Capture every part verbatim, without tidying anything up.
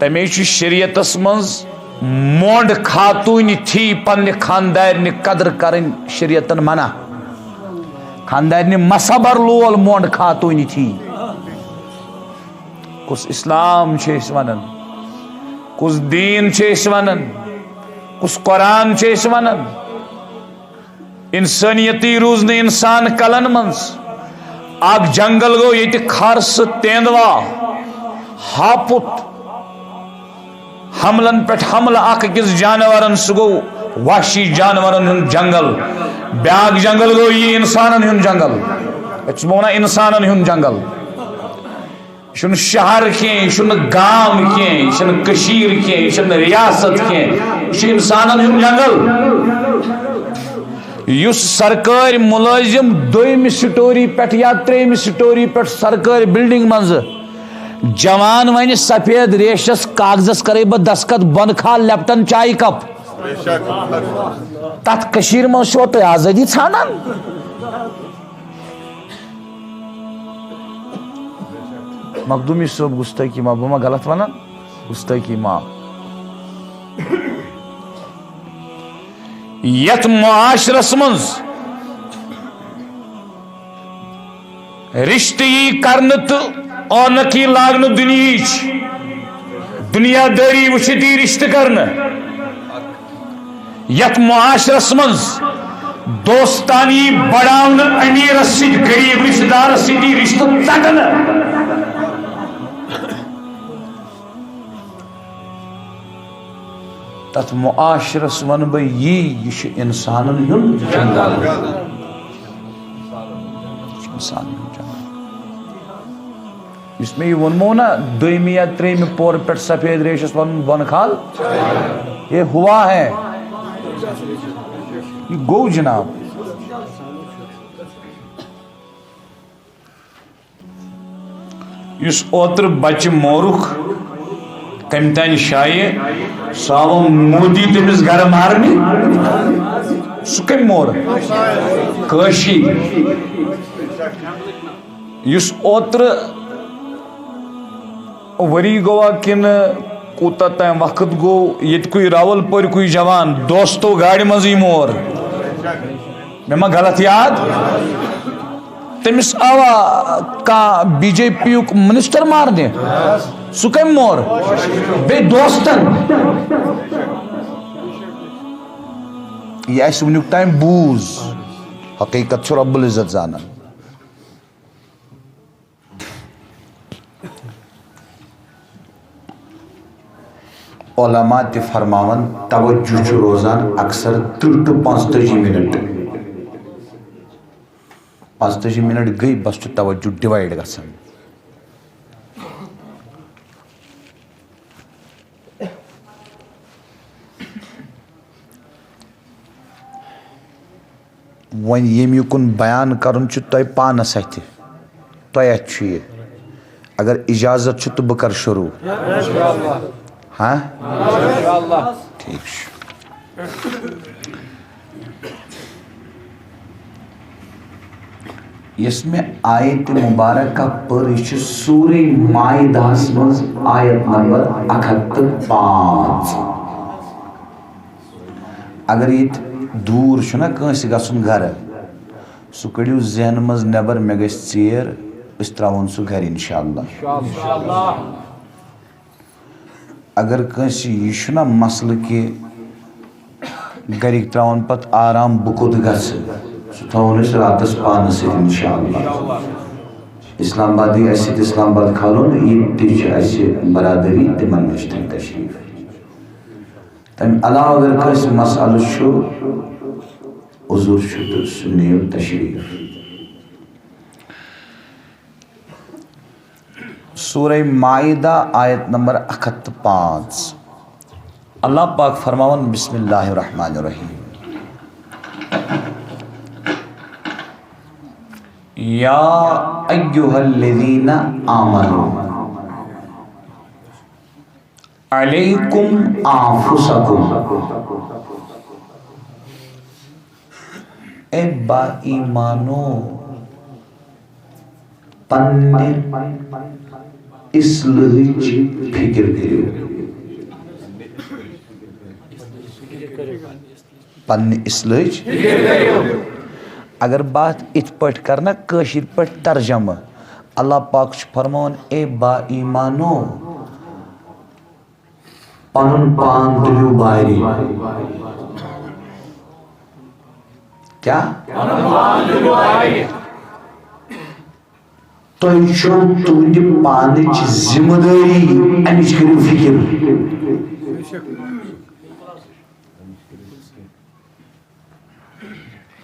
تمے چھُ شریعتس منٛز مونڈ خاتوٗنہِ تھی پننہِ خاندارنہِ قدر کرٕنۍ شریعتن منع۔ خاندارنہِ مہ صبر لول مونڈ خاتوٗنہِ تھی۔ کُس اسلام چھِ أسۍ ونان؟ کُس دیٖن چھِ أسۍ ونان؟ کُس قرآن چھِ أسۍ ونان؟ انسانیتی روٗز نہٕ انسان کلن منٛز۔ اکھ جنگل گوٚو ییٚتہِ کھر سہٕ تیندوا، ہاپُت، حملن پٮ۪ٹھ حملہٕ اکھ أکِس جانورن، سُہ گوٚو وحشی جانورن ہُنٛد جنگل۔ بیاکھ جنگل گوٚو یہِ انسانن ہُنٛد جنگل۔ أسۍ چھِ وَنان انسانن ہُنٛد جنگل۔ یہِ چھُنہٕ شہر کینٛہہ، یہِ چھُنہٕ گام کینٛہہ، یہِ چھُنہٕ کٔشیٖر کینٛہہ، یہِ چھُنہٕ ریاست کینٛہہ، یہِ چھُ انسانن ہُنٛد جنگل۔ یُس سرکٲرۍ مُلٲزِم دوٚیمہِ سٹوری پٮ۪ٹھ یا ترٛیٚیمہِ سٹوری پٮ۪ٹھ سرکٲرۍ بلڈنگ منٛزٕ جوان وَنہِ سفید ریشس کاغذس کرے بہٕ دستخط، بۄنہٕ کھال لیپٹن چایہِ کپ۔ تتھ کٔشیٖرِ منٛز چھُوا تُہۍ آزٲدی ژھانڈان؟ مخدومی صٲب، گستٲخی معاف، بہٕ ما غلط ونان؟ گستٲخی معاف۔ یتھ معاشرس منٛز رشتہٕ یی کرنہٕ تہٕ اونک یی لاگنہٕ دُنیہٕچ، دُنیا دٲری وٕچھِتھ یی رشتہٕ کرنہٕ۔ یتھ معاشرس منٛز دوستان یی بڑاونہٕ، امیرس سۭتۍ غریب رشتہٕ دارس سۭت یی رشتہٕ ژٹنہٕ۔ تتھ معاشرس ونہٕ بہٕ یی، یہِ چھُ انسانن ہُنٛد جنگل۔ یہِ چھُ انسانن ہُنٛد جنگل۔ یُس مےٚ یہِ ووٚنمو نا، دوٚیمہِ یا ترٛیٚیمہِ پورٕ پٮ۪ٹھ سفید ریشس ونُن بۄنہٕ کھال، یہ ہوا ہے، یہِ گوٚو جناب۔ یُس اوترٕ بچہِ مورُکھ، تٔمۍ تانۍ شایہِ، سُہ آو مودی تٔمِس گرٕ مارنہِ۔ سُہ کٔمۍ مور؟ کٲشی۔ یُس اوترٕ ؤری گوٚوا کِنہٕ کوٗتاہ تام وقت گوٚو، ییٚتہِ کُے راول پورِ کُے جوان دوستو گاڑِ منٛزٕے مور۔ مےٚ ما غلط یاد؟ تٔمِس آوا کانٛہہ بی جے پی یُک منسٹر مارنہِ؟ سُہ کٔمۍ مور؟ بیٚیہِ دوستن۔ یہِ اَسہِ وٕنیُک تام بوٗز، حقیٖقت چھُ رب العزت زانان۔ علماء تہِ فرماوان، توجہ چھُ روزان اکثر ترٕٛہ to پانٛژتٲجی منٹ۔ پانٛژتٲجی منٹ گٔے، بس چھُ توجہ ڈیوایڈ گژھان۔ وۄنۍ ییٚمہِ یُکُن بیان کرُن چھُ تۄہہِ پانس اَتھِ، تۄہہِ اَتھِ چھُ یہِ۔ اگر اجازت چھُ تہٕ بہٕ کرٕ شروع۔ ہاں؟ ٹھیٖک چھُ۔ یۄس مےٚ آیت مبارکہ پٔر، یہِ چھِ سورہ مائدہس منٛز آیت نمبر اکھ ہتھ تہٕ پانٛژھ۔ اگر ییٚتہِ دوٗر چھُنہ کٲنٛسہِ گژھُن گرٕ، سُہ کٔڑِو ذہن منٛز نٮ۪بر، مےٚ گژھِ ژیر، أسۍ ترٛاوون سُہ گرِ انشاءاللہ۔ اگر کٲنٛسہِ یہِ چھُنہ مسلہٕ کہِ گرِکۍ ترٛاوَن پتہٕ آرام، بہٕ کوٚت گژھٕ، سُہ تھاوون أسۍ راتس پانس سۭتۍ انشاءاللہ۔ اسلام آبادی آسہِ تہٕ اسلام آباد کھالون، ییٚتہِ تہِ چھِ اَسہِ برادری، تِمن نِش تہِ تشریف۔ تَمہِ علاوٕ اگر کٲنٛسہِ مسلہٕ چھُ، عذر چھُ تہٕ سُہ نِیو تشریف۔ سورہ مائدہ، آیت نمبر اکھ ہتھ تہٕ پانٛژھ۔ اللہ پاک فرماوان، بسم اللہ الرحمن الرحیم۔ یا ایھا الذین آمنوا علیکم انفسکم۔ اے با ایمانو، پننہِ اصلٲحٕچ فکر کٔرِو۔ پننہِ اصلٲحٕچ۔ اگر بہٕ اتھ اِتھ پٲٹھۍ کرٕ نا کٲشِر پٲٹھۍ ترجمہٕ، اللہ پاک چھُ فرماوان، اے با ایمانو، پنُن پان تُلِو بارِ۔ کیٛاہ؟ تۄہہِ چھو تُہنٛدِ پانٕچ ذمہٕ دٲری، امِچ کٔرِو فکر۔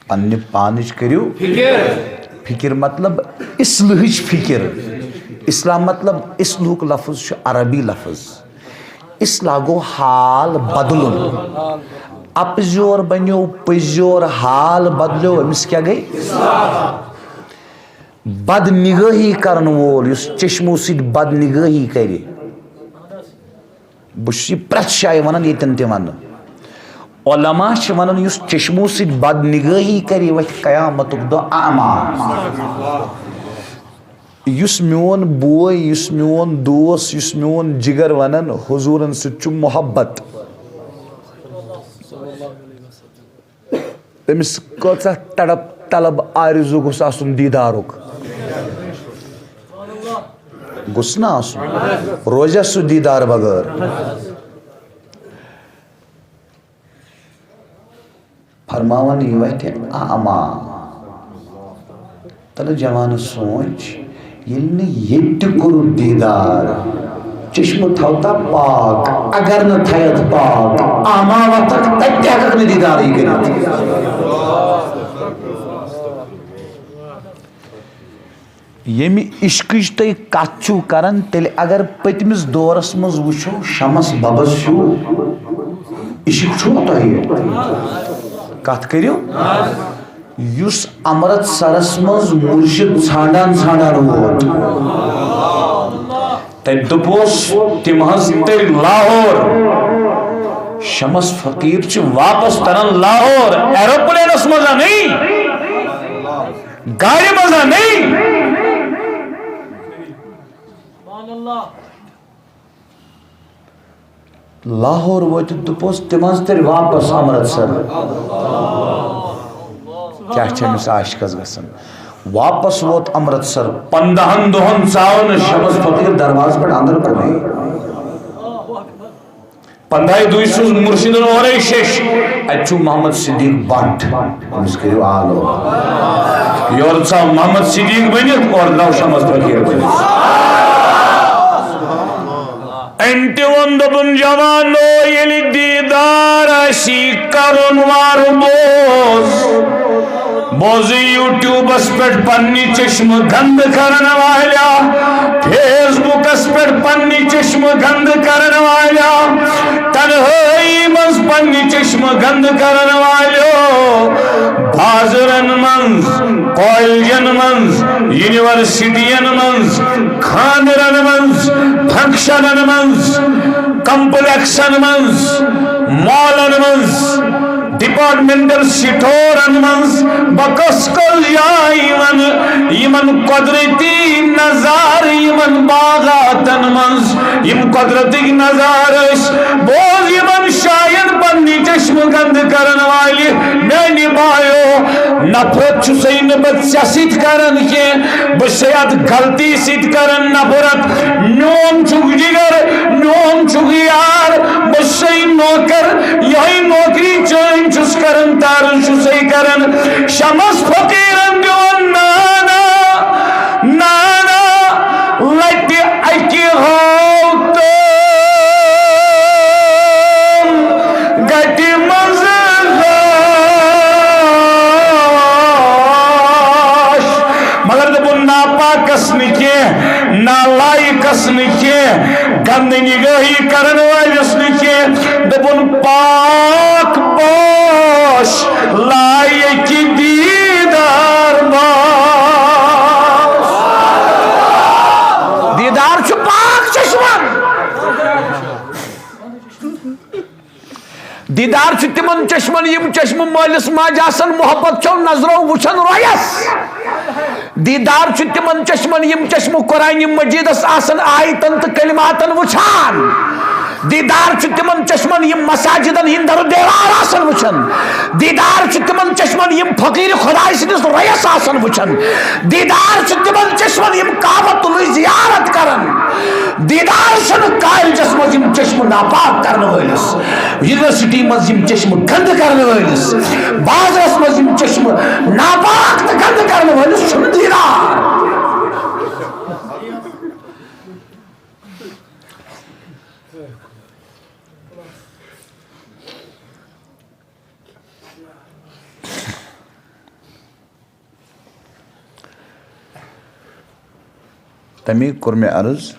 پننہِ پانٕچ کٔرِو فکر۔ فکر مطلب اصلٲحٕچ فکر۔ اصلاح مطلب، اصلُک لفظ چھُ عربی لفظ۔ اصلاح گوٚو حال بدلُن۔ اپزیور بنیو پزیور، حال بدلیو، أمِس کیٛاہ گٔے؟ بد نگٲہی کرن وول، یُس چشمو سۭتۍ بد نگٲہی کرِ۔ بہٕ چھُس یہِ پرٛٮ۪تھ جایہِ وَنان، ییٚتٮ۪ن تہِ وَنہٕ۔ علماء چھِ وَنان، یُس چشمو سۭتۍ بد نگٲہی کرِ، یہِ وَتھِ قیامتُک دۄہ اعمیٰ۔ یُس میون بوے، یُس میون دوس، یُس میون جگر وَنان، حضوٗرن سۭتۍ چھُ محبت۔ أمِس کۭژاہ تڑپ، طلب، آرزو گوٚژھ آسُن دیٖدارُک؟ گوٚژھ نہ آسُن؟ روزیٛا سُہ دیٖدار بغٲر؟ فرماوان، یہِ وَتھِ اعمیٰ۔ تَلہٕ جوانہٕ سونٛچ، ییٚلہِ نہٕ ییٚتہِ تہِ کوٚرُتھ دیٖدار، چشمہٕ تھاوتا پاک، اگر نہٕ تھایَتھ پاک، اعمیٰ وَتھَکھ، تَتہِ تہِ ہٮ۪کَکھ نہٕ دیٖدارٕے کٔرِتھ۔ ییٚمہِ عشقٕچ تُہۍ کَتھ چھِو کَران، تیٚلہِ اگر پٔتمِس دورَس منٛز وٕچھو، شمس ببَس ہیوٗ عشق چھُوا تۄہہِ؟ کَتھ کٔرِو۔ یُس امرتسرس منٛز مرشد ژھانڈان ژھانڈان ووت، تٔمۍ دوٚپُس، تِم حظ تٔرۍ لاہور۔ شمس فقیٖر چھِ واپس تران لاہور، ایروپلینس منٛز ہا نہٕ، گاڑِ منٛز ہا نہٕ۔ لاہور وٲتِتھ دوٚپُس، تِم حظ تٔرۍ واپس امرتسر۔ کیٛاہ چھِ أمِس عاشقس گژھان؟ واپس ووت امرتسر، پندہن دۄہن ژاو نہٕ شمس فقیٖر دروازٕ پٮ۪ٹھ اندر کُنُے۔ پندہے دُہۍ سوٗز مرشدن اورے شیٚش، اتہِ چھُ محمد صدیق بٹ، أمِس کٔرِو آلو۔ یورٕ ژاو محمد صدیق بٔنِتھ، اورٕ درٛاو شمس فقیٖر بٔنِتھ۔ أمۍ تہِ ووٚن، دوٚپُن، جوانو، ییٚلہِ دیٖدار آسی کرُن، وارٕ بوز۔ بوزٕے یوٗٹیوٗبس پٮ۪ٹھ پننہِ چشمہٕ گنٛدٕ کرن والیا، فیس بُکس پٮ۪ٹھ پننہِ چشمہٕ گنٛدٕ کرن والیا، تنہٲیی منٛز پننہِ چشمہٕ گنٛدٕ کرن والیو، بازرن منٛز، کالجن منٛز، یونیورسٹین منٛز، خانٛدرن منٛز، فنکشنن منٛز، کمپلیکسن منٛز، مالن منٛز، ڈپارٹمنٹل سٹورن منٛز، بہٕ کۄس کۄس جاے وَنہٕ، یِمن قۄدرتی نظارٕ، یِمن باغاتن منٛز یِم قۄدرتٕکۍ نظارٕ ٲسۍ، بوز یِمن جاین پننہِ چشمہٕ گنٛدٕ کرن والہِ۔ میانہِ بایو، نفرت چھُسے نہٕ بہٕ ژےٚ سۭتۍ کران کینٛہہ، بہٕ چھُسے اتھ غلطی سۭتۍ کران نفرت۔ میون چھُکھ جگر، میون چھُکھ یار، بہٕ چھُسے نوکر، یِہوٚے نوکری چٲنۍ چھُس کران، تارُن چھُسے کران۔ شمس فقیٖرن دیُن نانا، نانا، لٹہِ اکہِ ہاو تہٕ گٹہِ منٛز لاش۔ مگر دوٚپُن، ناپاکس نہٕ کینٛہہ، نالایکس نہٕ کینٛہہ، گنٛدٕ نگٲہی کرن وٲلِس نہٕ کینٛہہ۔ دوٚپُن، پاک پوش لایق دیٖدار باش۔ دیٖدار چھُ پاک چشمن۔ دیٖدار چھُ تِمن چشمن، یِم چشمہٕ مٲلِس ماجہِ آسن، محبت چھو نظرو وٕچھان رویس۔ دیدار چھُ تِمن چشمن، یِم چشمہٕ قرآن مجیدس آسن آیتن تہٕ کلماتن وٕچھان۔ دیدار چھُ تِمن چشمن، یِم مساجدن ہٕنٛدۍ در و دیوار آسن وٕچھان۔ دیدار چھُ تِمن چشمن، یِم فقیٖر خداے سٕنٛدِس رۄیس آسن وٕچھان۔ دیدار چھُ تِمن چشمن، یِم کعبۃ اللہٕچ زیارت کران۔ دیدار چھُنہٕ کالجس منٛز یِم چشمہٕ ناپاک کرنہٕ وٲلِس، یونیورسٹی منٛز یِم چشمہٕ گنٛدٕ کرنہٕ وٲلِس، بازرس منٛز یِم چشمہٕ ناپاک تہٕ گنٛدٕ کرنہٕ وٲلِس چھُنہٕ دیدار۔ تَمی کوٚر مےٚ عرض،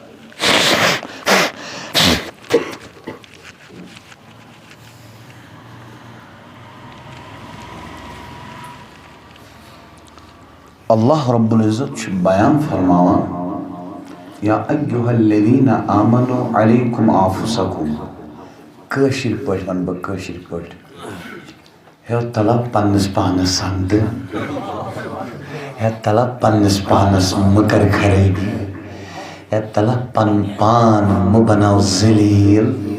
اللہ رب العزت چھُ بیان فرماوان، یا ایھا الذین آمنوا علیکم انفسکم، کٲشِر پٲٹھۍ وَنہٕ بہٕ، کٲشِر پٲٹھۍ۔ ہے طلب پننِس پانس سمدٕ۔ ہے طلب پننِس پانس مہٕ کر خرٲبی۔ ہے طلب پنُن پان مہٕ بناو ذلیل۔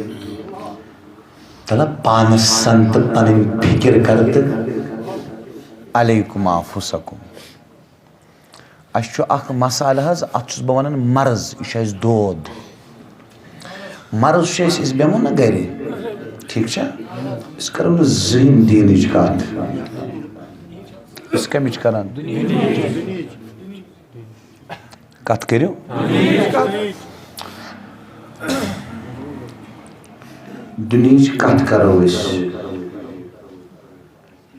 طلب پانس سمدٕ، پنٕنۍ فکر کر تہٕ علیکم انفسکم۔ اَسہِ چھُ اَکھ مسالہٕ حظ، اَتھ چھُس بہٕ وَنان مرض، یہِ چھُ اَسہِ دود۔ مرض چھُ اَسہِ، أسۍ بیٚہمو نہ گَرِ، ٹھیٖک چھا؟ أسۍ کَرو نہٕ زٕہٕنۍ دیٖنٕچ کَتھ۔ أسۍ کَمِچ کَران؟ کَتھ کٔرِو۔ دُنیہٕچ کَتھ کَرو أسۍ۔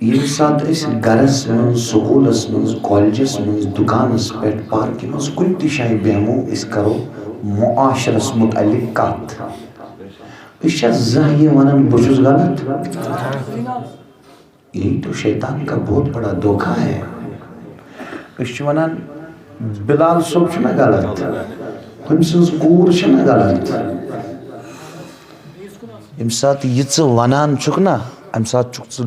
ییٚمہِ ساتہٕ أسۍ گرس منٛز، سکوٗلس منٛز، کالجس منٛز، دُکانس پٮ۪ٹھ، پارکہِ منٛز، کُنہِ تہِ جایہِ بیٚہمو، أسۍ کرو معاشرس مُتعلق کتھ۔ أسۍ چھا زانٛہہ یہِ ونان، بہٕ چھُس غلط؟ یہی تو شیطان کا بہت بڑا دھوکہ ہے۔ أسۍ چھِ ونان، بلال صٲب چھُنہ غلط، ہُمۍ سٕنٛز کوٗر چھَنہ غلط۔ ییٚمہِ ساتہٕ یہِ ژٕ ونان چھُکھ نہ، امہِ ساتہٕ چھُکھ ژٕ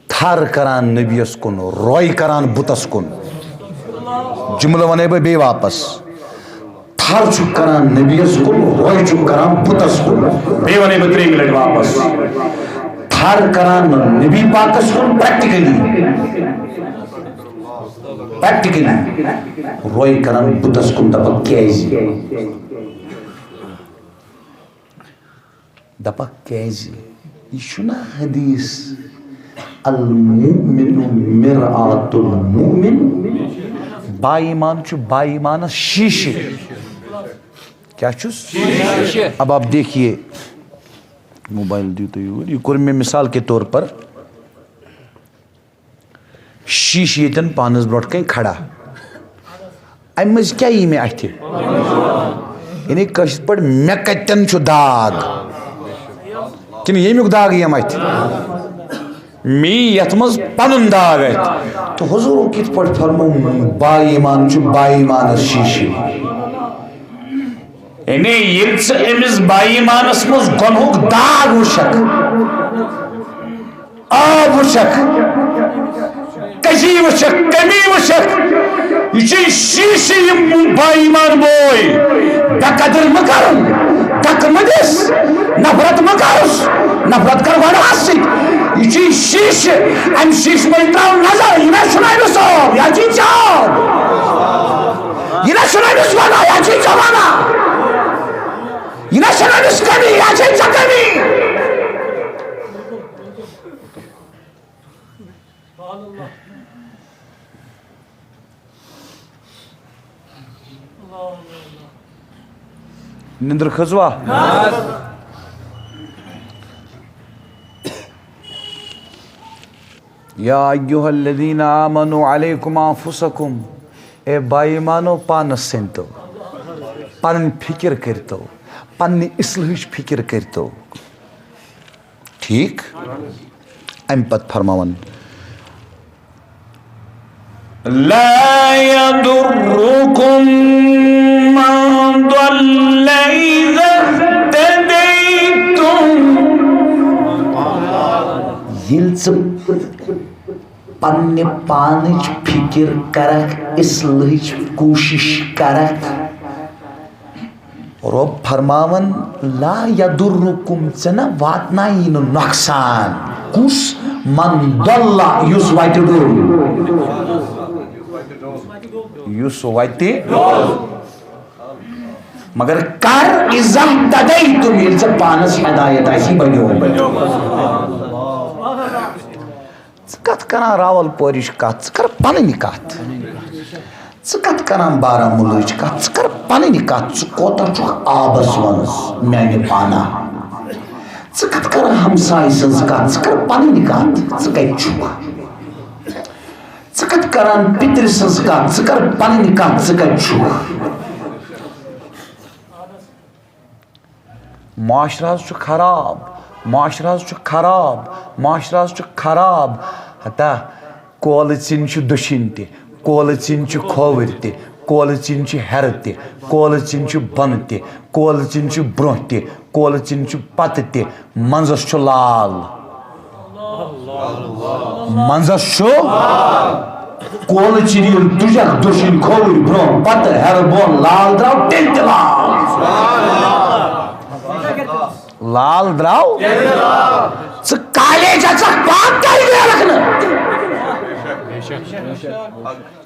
تھر کران نبیَس کُن، روے کران بُتَس کُن۔ جملہٕ وَنے بہٕ بیٚیہِ واپس۔ تھر چھُکھ کران نبیَس کُن، روے چھُکھ کران بُتَس کُن۔ بیٚیہِ وَنے بہٕ ترٛیٚیِمہِ لَٹہِ واپس۔ تھر کران نبی پاکَس کُن پریکٹیکلی۔ پریکٹیکلی۔ روے کران بُتَس کُن، دَپان کیٛازِ؟ دَپَکھ کیٛازِ؟ یہِ چھُنہ حدیث، "المؤمن مرآة المؤمن"؟ با ایمان چھُ با ایمانس شیٖشہٕ۔ کیٛاہ چھُس؟ شیٖشہٕ۔ اب آپ دیکھیے، موبائل دِیِو تُہۍ یور۔ یہِ کوٚر مےٚ مثال کے طور پر۔ شیٖشہٕ ییٚتٮ۪ن پانَس برونٛٹھ کَنۍ کھڑا۔ اَمہِ مٔنٛزۍ کیٛاہ یی مےٚ اَتھِ؟ یعنی کٲشِر پٲٹھۍ، مےٚ کَتٮ۪ن چھُ داغ؟ کِنہٕ ییٚمیُک داغ یِیَم اَتھِ؟ مےٚ یی یَتھ منٛز پَنُن داغ اَتھِ۔ تہٕ حضوٗرو کِتھ پٲٹھۍ فرموو، با ایمان چھُ با ایمانَس شیٖشہٕ؟ یعنی ییٚلہِ ژٕ أمِس با ایمانس منٛز گۄنہُک داغ وٕچھکھ، آب وٕچھکھ، کٔشی وٕچھکھ، کمی وٕچھکھ، یہِ چھُ شیٖشہٕ۔ یِم با ایمان بوے، بے قدر مہٕ کرُن، دکہٕ مہٕ دِس، نفرت مہٕ کرُس، نفرت کر گۄڈٕ اَتھ سۭتۍ۔ یہِ چھُ شیٖشہٕ، اَمہِ شیٖشہٕ منٛز ترٛاو نظر، یہِ نہ چھُنہٕ أمِس آب، یہِ چھُ ژےٚ آب۔ یہِ نہ چھُنہٕ أمِس وَنان، یا چھے ژےٚ وَنان۔ یہِ نہ چھَنہٕ أمِس کٔمی، یا چھے ژےٚ کٔمی۔ نندر کھٔژوا؟ یا ایھا الذین آمنوا علیکم انفسکم، اے با ایمانو، پانس سٔنتو، پنٕنۍ فکر کٔرتو، پننہِ اصلحٕچ فکر کٔرتو۔ ٹھیک؟ امہِ پتہٕ فرماوان، لا يضركم من ضل إذا اهتديتم۔ ییٚلہِ ژٕ پننہِ پانٕچ فکر کرکھ، اصلٕچ کوٗشش کرکھ۔ رۄب فرماوان، "لا یضرکم"، ژےٚ نہ واتنایی نہٕ نۄقصان۔ کُس؟ "من ضل"، یُس وتہِ ڈوٚل۔ یُس وتہِ۔ مگر کر؟ "اذا اہتدیتم"، ییٚلہِ ژےٚ پانس ہدایت آسی بنیومُت۔ ژٕ کتھ کران راول پورِچ کتھ؟ ژٕ کر پنٕنۍ کتھ۔ ژٕ کتھ کران بارہمولہٕچ کتھ؟ ژٕ کر پنٕنۍ کتھ۔ ژٕ کوتاہ چھُکھ آبس منٛز میانہِ پانہ؟ ژٕ کتھ کران ہمسایہِ سٕنٛز کتھ؟ ژٕ کر پنٕنۍ کتھ۔ ژٕ کتہِ چھُکھ؟ ژٕ کتھ کران پِترِ سٕنٛز کتھ؟ ژٕ کر پنٕنۍ کتھ۔ ژٕ کتہِ چھُکھ؟ معاشرٕ حظ چھُ خراب، معاشرٕ حظ چھُ خراب، معاشرٕ حظ چھُ خراب۔ ہتا، کولہٕ ژِنۍ چھِ دٔچھِنۍ تہِ، کولہٕ ژِنۍ چھِ کھووٕرۍ تہِ، کولہٕ ژِنۍ چھِ ہیرٕ تہِ، کولہٕ ژِنۍ چھِ بۄنہٕ تہِ، کولہٕ ژِنۍ چھِ برونٛہہ تہِ، کولہٕ ژِنۍ چھِ پتہٕ تہِ، منٛزس چھُ لال۔ منٛزس چھُ کولہٕ ژِنۍ ییٚلہِ تُجکھ دٔچھِنۍ کھووٕرۍ برونٛہہ پتہٕ ہیرٕ بۄن لال درٛاو، تیٚلہِ تہِ لال۔ لال درٛاو۔ ژٕ کالیج اژکھ، پاک کیٛازِ نیرکھ نہٕ؟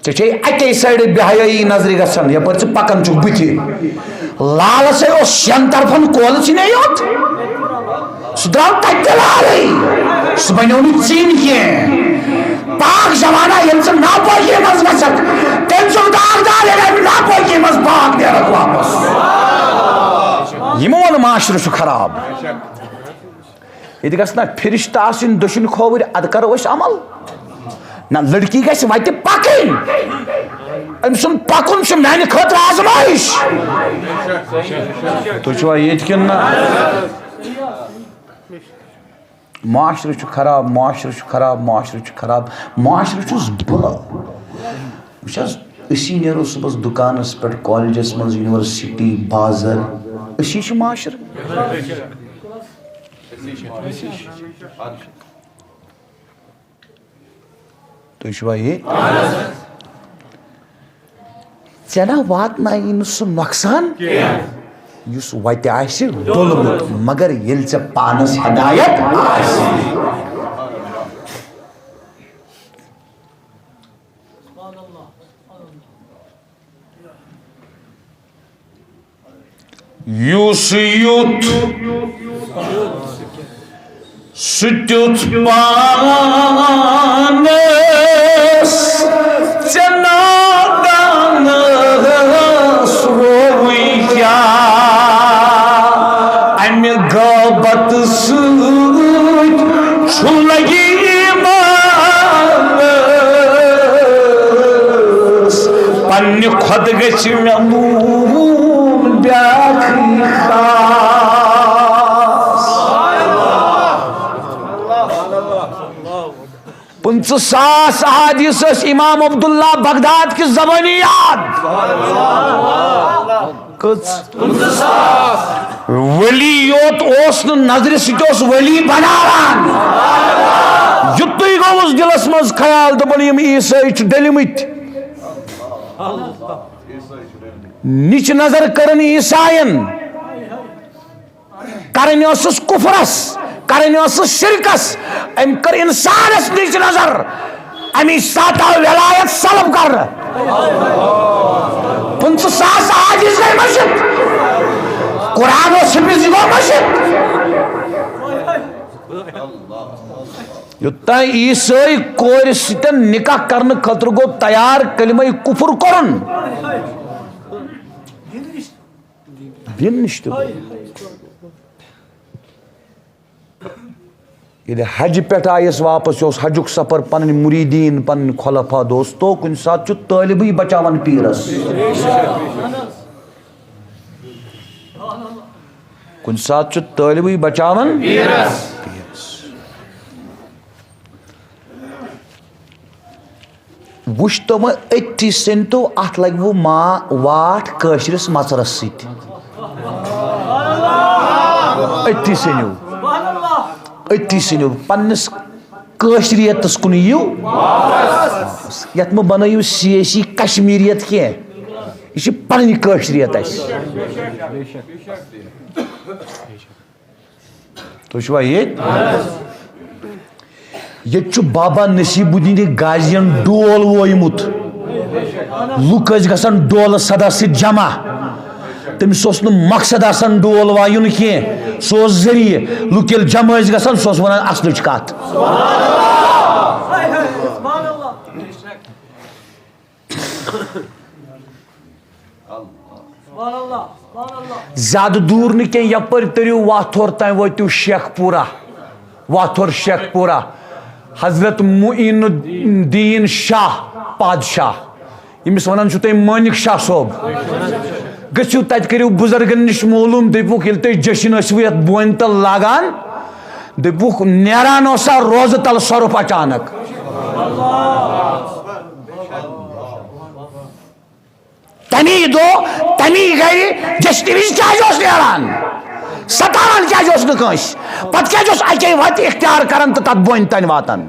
ژےٚ چھے اَکے سایڈٕ بے حیٲیی نظرِ گژھان، یپٲرۍ ژٕ پکان چھُکھ بٕتھِ۔ لالس ہے اوس شٮ۪ن طرفن کولہٕ ژِنے یوت۔ سُہ درٛاو تتہِ تہِ لالٕے۔ سُہ بنیو نہٕ ژِنۍ کینٛہہ۔ پاک زمانہ ییٚلہِ ژٕ ناپٲکی منٛز گژھکھ، تیٚلہِ چھُکھ داغدار ییٚلہِ امہِ ناپٲکی منٛز پاک نیرکھ واپس۔ یِمو ووٚن معاشرٕ چھُ خراب۔ ییٚتہِ گژھِ نا فرشتہٕ آسٕنۍ دٔچھِنۍ کھووٕرۍ، اَدٕ کَرو أسۍ عمل۔ نہ، لڑکی گژھِ وَتہِ پَکٕنۍ۔ أمۍ سُنٛد پَکُن چھُ میٛانہِ خٲطرٕ آزمٲیِش۔ تُہۍ چھِوا ییٚتہِ کِنہٕ نہ؟ معاشرٕ چھُ خراب، معاشرٕ چھُ خراب، معاشرٕ چھُ خراب، معاشرٕ چھُس بہٕ۔ وٕچھ حظ، أسی نیرو صُبحس دُکانَس پٮ۪ٹھ، کالجَس منٛز، یونیورسٹی، بازر، أسی چھِ معاشرٕ۔ تُہۍ چھِوا یہِ؟ ژےٚ نہ واتنایی نہٕ سُہ نۄقصان، یُس وَتہِ آسہِ ڈوٚلمُت، مگر ییٚلہِ ژےٚ پانَس ہدایت آسہِ۔ یُس یُتھ سُہ تیُتھ پانَس ژےٚ نادانَس رووٕے کیٛاہ؟ اَمہِ غٲبت سۭتۍ چھُ لگی ایمانس، پننہِ خۄد گژھِ مےٚ لوٗن بیٛاکھٕے خاص۔ پٕنٛژٕہ ساس احادیث ٲسۍ امام عبداللہ بغداد کہِ زبٲنی یاد۔ کٔژ؟ ولی یوت اوس نہٕ نظرِ سۭتۍ اوس ولی بناوان۔ یُتُے گوٚوُس دِلس منٛز خیال، دوٚپُن، یِم عیسٲے چھِ ڈٔلۍمٕتۍ۔ نِچ نظر کٔرٕن عیساین۔ کرٕنۍ ٲسٕس کفرس، کرٕنۍ ٲسٕس شرکس۔ أمۍ کٔر انسانس نِچ نظر۔ امی ساتہٕ آو ولایت سلب کرنہٕ۔ پٕنٛژٕہ ساس حدیث گٔے مٔشِتھ۔ قرآن اوس حفظ، یہِ گوٚو مٔشِتھ۔ یوٚتام عیسٲے کورِ سۭتۍ نکاح کرنہٕ خٲطرٕ گوٚو تیار، کلمہ کفر کوٚرُن۔ دِن نِش تہِ گوٚو۔ ییٚلہِ حجہِ پٮ۪ٹھ آیس واپس، یہِ اوس حجُک سفر، پنٕنۍ مریدین، پنٕنۍ خلفا، دوستو، کُنہِ ساتہٕ چھُ طٲلبٕے بچاوان پیٖرس۔ کُنہِ ساتہٕ چھُ طٲلبٕے بچاوان پیٖرس۔ وٕچھ تِمہٕ أتھی سٔنۍ تو، اَتھ لَگہِ وٕ ما واٹھ کٲشرِس مَژرَس سۭتۍ۔ أتھی سٔنِو، أتھی سٔنِو پنٛنِس کٲشریتس کُن یِیِو واپس۔ یتھ مہٕ بنٲیِو سیٲسی کشمیریت کینٛہہ، یہِ چھِ پنٕنۍ کٲشریت اسہِ۔ تُہۍ چھِوا ییٚتہِ؟ ییٚتہِ چھُ بابا نصیب الدین غازین ڈول وویمُت۔ لُکھ ٲسۍ گژھان ڈولہٕ صدا سۭتۍ جمع۔ تٔمِس اوس نہٕ مقصد آسان ڈول وایُن کینٛہہ، سُہ اوس ذٔریعہٕ۔ لُکھ ییٚلہِ جمع ٲسۍ گژھان، سُہ اوس وَنان اَصلٕچ کَتھ۔ زیادٕ دوٗر نہٕ کینٛہہ، یپٲرۍ تٔرِو واتھور تام وٲتِو شیخ پورہ، واتھور شیخ پورہ۔ حضرت معین الدین شاہ پادشاہ، ییٚمِس وَنان چھُو تُہۍ مٲنِک شاہ صٲب، گٔژھِو تَتہِ کٔرِو بُزرگن نِش معلوٗم، دٔپِوُکھ ییٚلہِ تُہۍ جشن ٲسِو یَتھ بونہِ تَل لاگان، دٔپِوُکھ نیران اوسا روزٕ تَل سۄرُپھ اچانک۔ تمی دۄہ، تمی گرِ جشنہِ وِزِ کیٛازِ اوس نیران؟ ستاوان کیٛازِ اوس نہٕ کٲنٛسہِ؟ پتہٕ کیٛازِ اوس اَکے وَتہِ اختیار کران تہٕ تَتھ بونہِ تانۍ واتان؟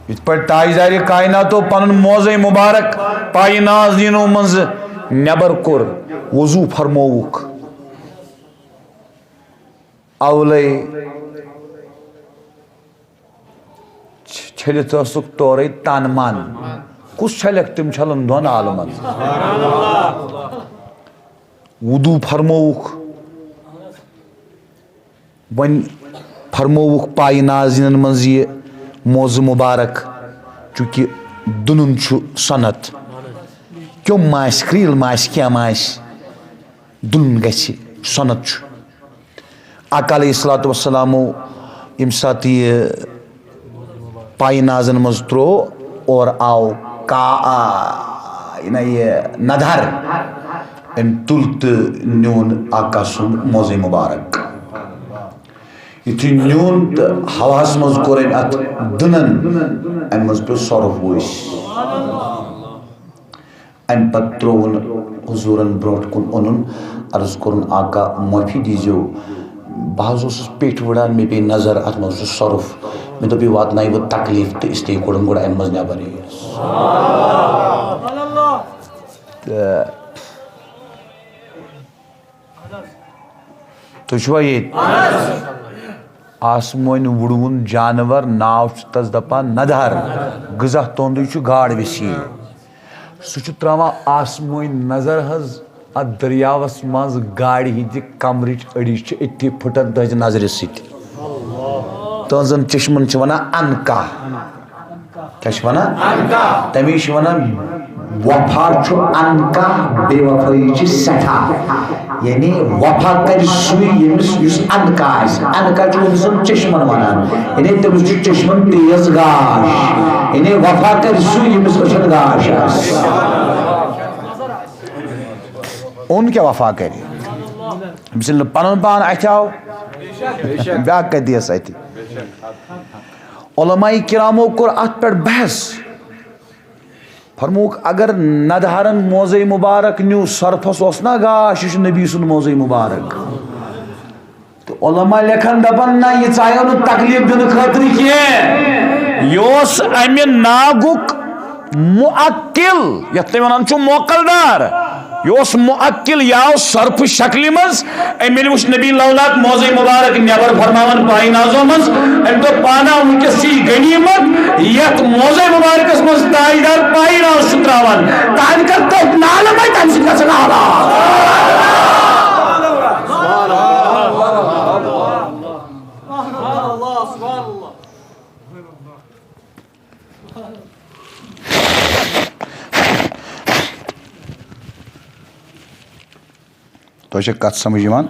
یِتھ پٲٹھۍ تاجدارِ کائناتو پنُن موضع مبارک پایہِ نازنینو منٛزٕ نٮ۪بر کوٚر، وضو فرمووُکھ، اولے چھ-، چھٔلِتھ ٲسُکھ تورے تن من۔ کُس چھلکھ؟ تِم چھلن دۄن عالمن۔ وضو فرمووُکھ۔ وۄنۍ فرمووُکھ پایہِ نازنینن منٛز یہِ موضوع مبارک، چونکہ دُنُن چھُ سنت۔ کیوٚم ما آسہِ، کرٛیٖل ما آسہِ، کینٛہہ ما آسہِ، دُنُن گژھِ، سنت چھُ۔ آقا علیہ الصلوۃ والسلامو ییٚمہِ ساتہٕ یہِ پایہِ نازن منٛز ترٛوو، اورٕ آو کا-، آ، یہِ نہ یہِ ندر، أمۍ تُل تہٕ نیوٗن آقا سُنٛد موضع مبارک۔ یُتھُے نیوٗن تہٕ ہوہَس منٛز کوٚر أمۍ اَتھ دٕنَن، اَمہِ منٛز پیوٚو سۄرُپھ ؤسۍ۔ اَمہِ پتہٕ ترٛووُن حضوٗرن برٛونٛٹھ کُن، اوٚنُن، عرض کوٚرُن، "آقا، معٲفی دیٖزیو، بہٕ حظ اوسُس پیٚٹھۍ وٕڑان، مےٚ پیٚیہِ نظر، اَتھ منٛز چھُ سۄرُپھ، مےٚ دوٚپ، یہِ واتنایہِ بہٕ تکلیٖف، تہٕ اس لیے کوٚڑُم گۄڈٕ اَمہِ منٛز نٮ۪بر یہِ۔" تہٕ تُہۍ چھِوا ییٚتہِ؟ آسمٲنۍ وُڑوُن جانور، ناو چھُ تَس دَپان ندہر، غذا تُہُنٛدُے چھُ گاڈ وِسی۔ سُہ چھُ ترٛاوان آسمٲنۍ نظر حظ اَتھ دٔریاوَس منٛز، گاڈِ ہِنٛدِ کمرٕچ أڑِج چھِ أتھی پھٕٹان تُہٕنٛزِ نظرِ سۭتۍ۔ تُہٕنٛزن چشمن چھِ وَنان عنقا۔ کیٛاہ چھِ وَنان؟ عنقا۔ تَمی چھِ وَنان، وفا چھُ عنقا، بے وفٲیی چھِ سٮ۪ٹھاہ۔ یعنی وفا کَرِ سُے ییٚمِس، یُس عنقا آسہِ۔ عنقا چھُ أمۍ سُنٛد چشمن وَنان۔ یعنی تٔمِس چھُ چشمن تیز گاش۔ یعنی وفا کَرِ سُے ییٚمِس أچھن گاش آسہِ۔ اوٚن کیٛاہ وفا کَرِ؟ أمِس ییٚلہِ نہٕ پَنُن پان اَتھِ آو، بیٛاکھ کَتہِ یِیَس اَتھِ؟ علماء کرامو کوٚر اَتھ پٮ۪ٹھ بحث۔ فرمووُکھ، اگر ندہرن موضع مبارک نیوٗ، سۄرپھس اوس نا گاش، یہِ چھُ نبی سُنٛد موضع مبارک۔ تہٕ علماء لیکھان دَپان، نہ، یہِ ژایو نہٕ تکلیف دِنہٕ خٲطرٕ کینٛہہ۔ یہِ اوس اَمہِ ناگُک معقل، یَتھ تُہۍ وَنان چھِو موکل دار۔ یہِ اوس معقل، یہِ آو سۄرپھٕ شکلہِ منٛز۔ أمۍ ییٚلہِ وُچھ نبی لولات موضع مبارک نٮ۪بر فرماوان پایہِ نازو منٛز، أمۍ دوٚپ، پانا وٕنکیٚس چھِ یہِ غنیمت، یَتھ موضع مبارکس منٛز تاجدار پایہِ ناز چھُ ترٛاوان۔ تہٕ أمۍ کٔر تٔتھۍ نالہٕ منٛز تَمہِ سۭتۍ گژھن آباد۔ تۄہہِ چھا کتھ سمجھ یِوان؟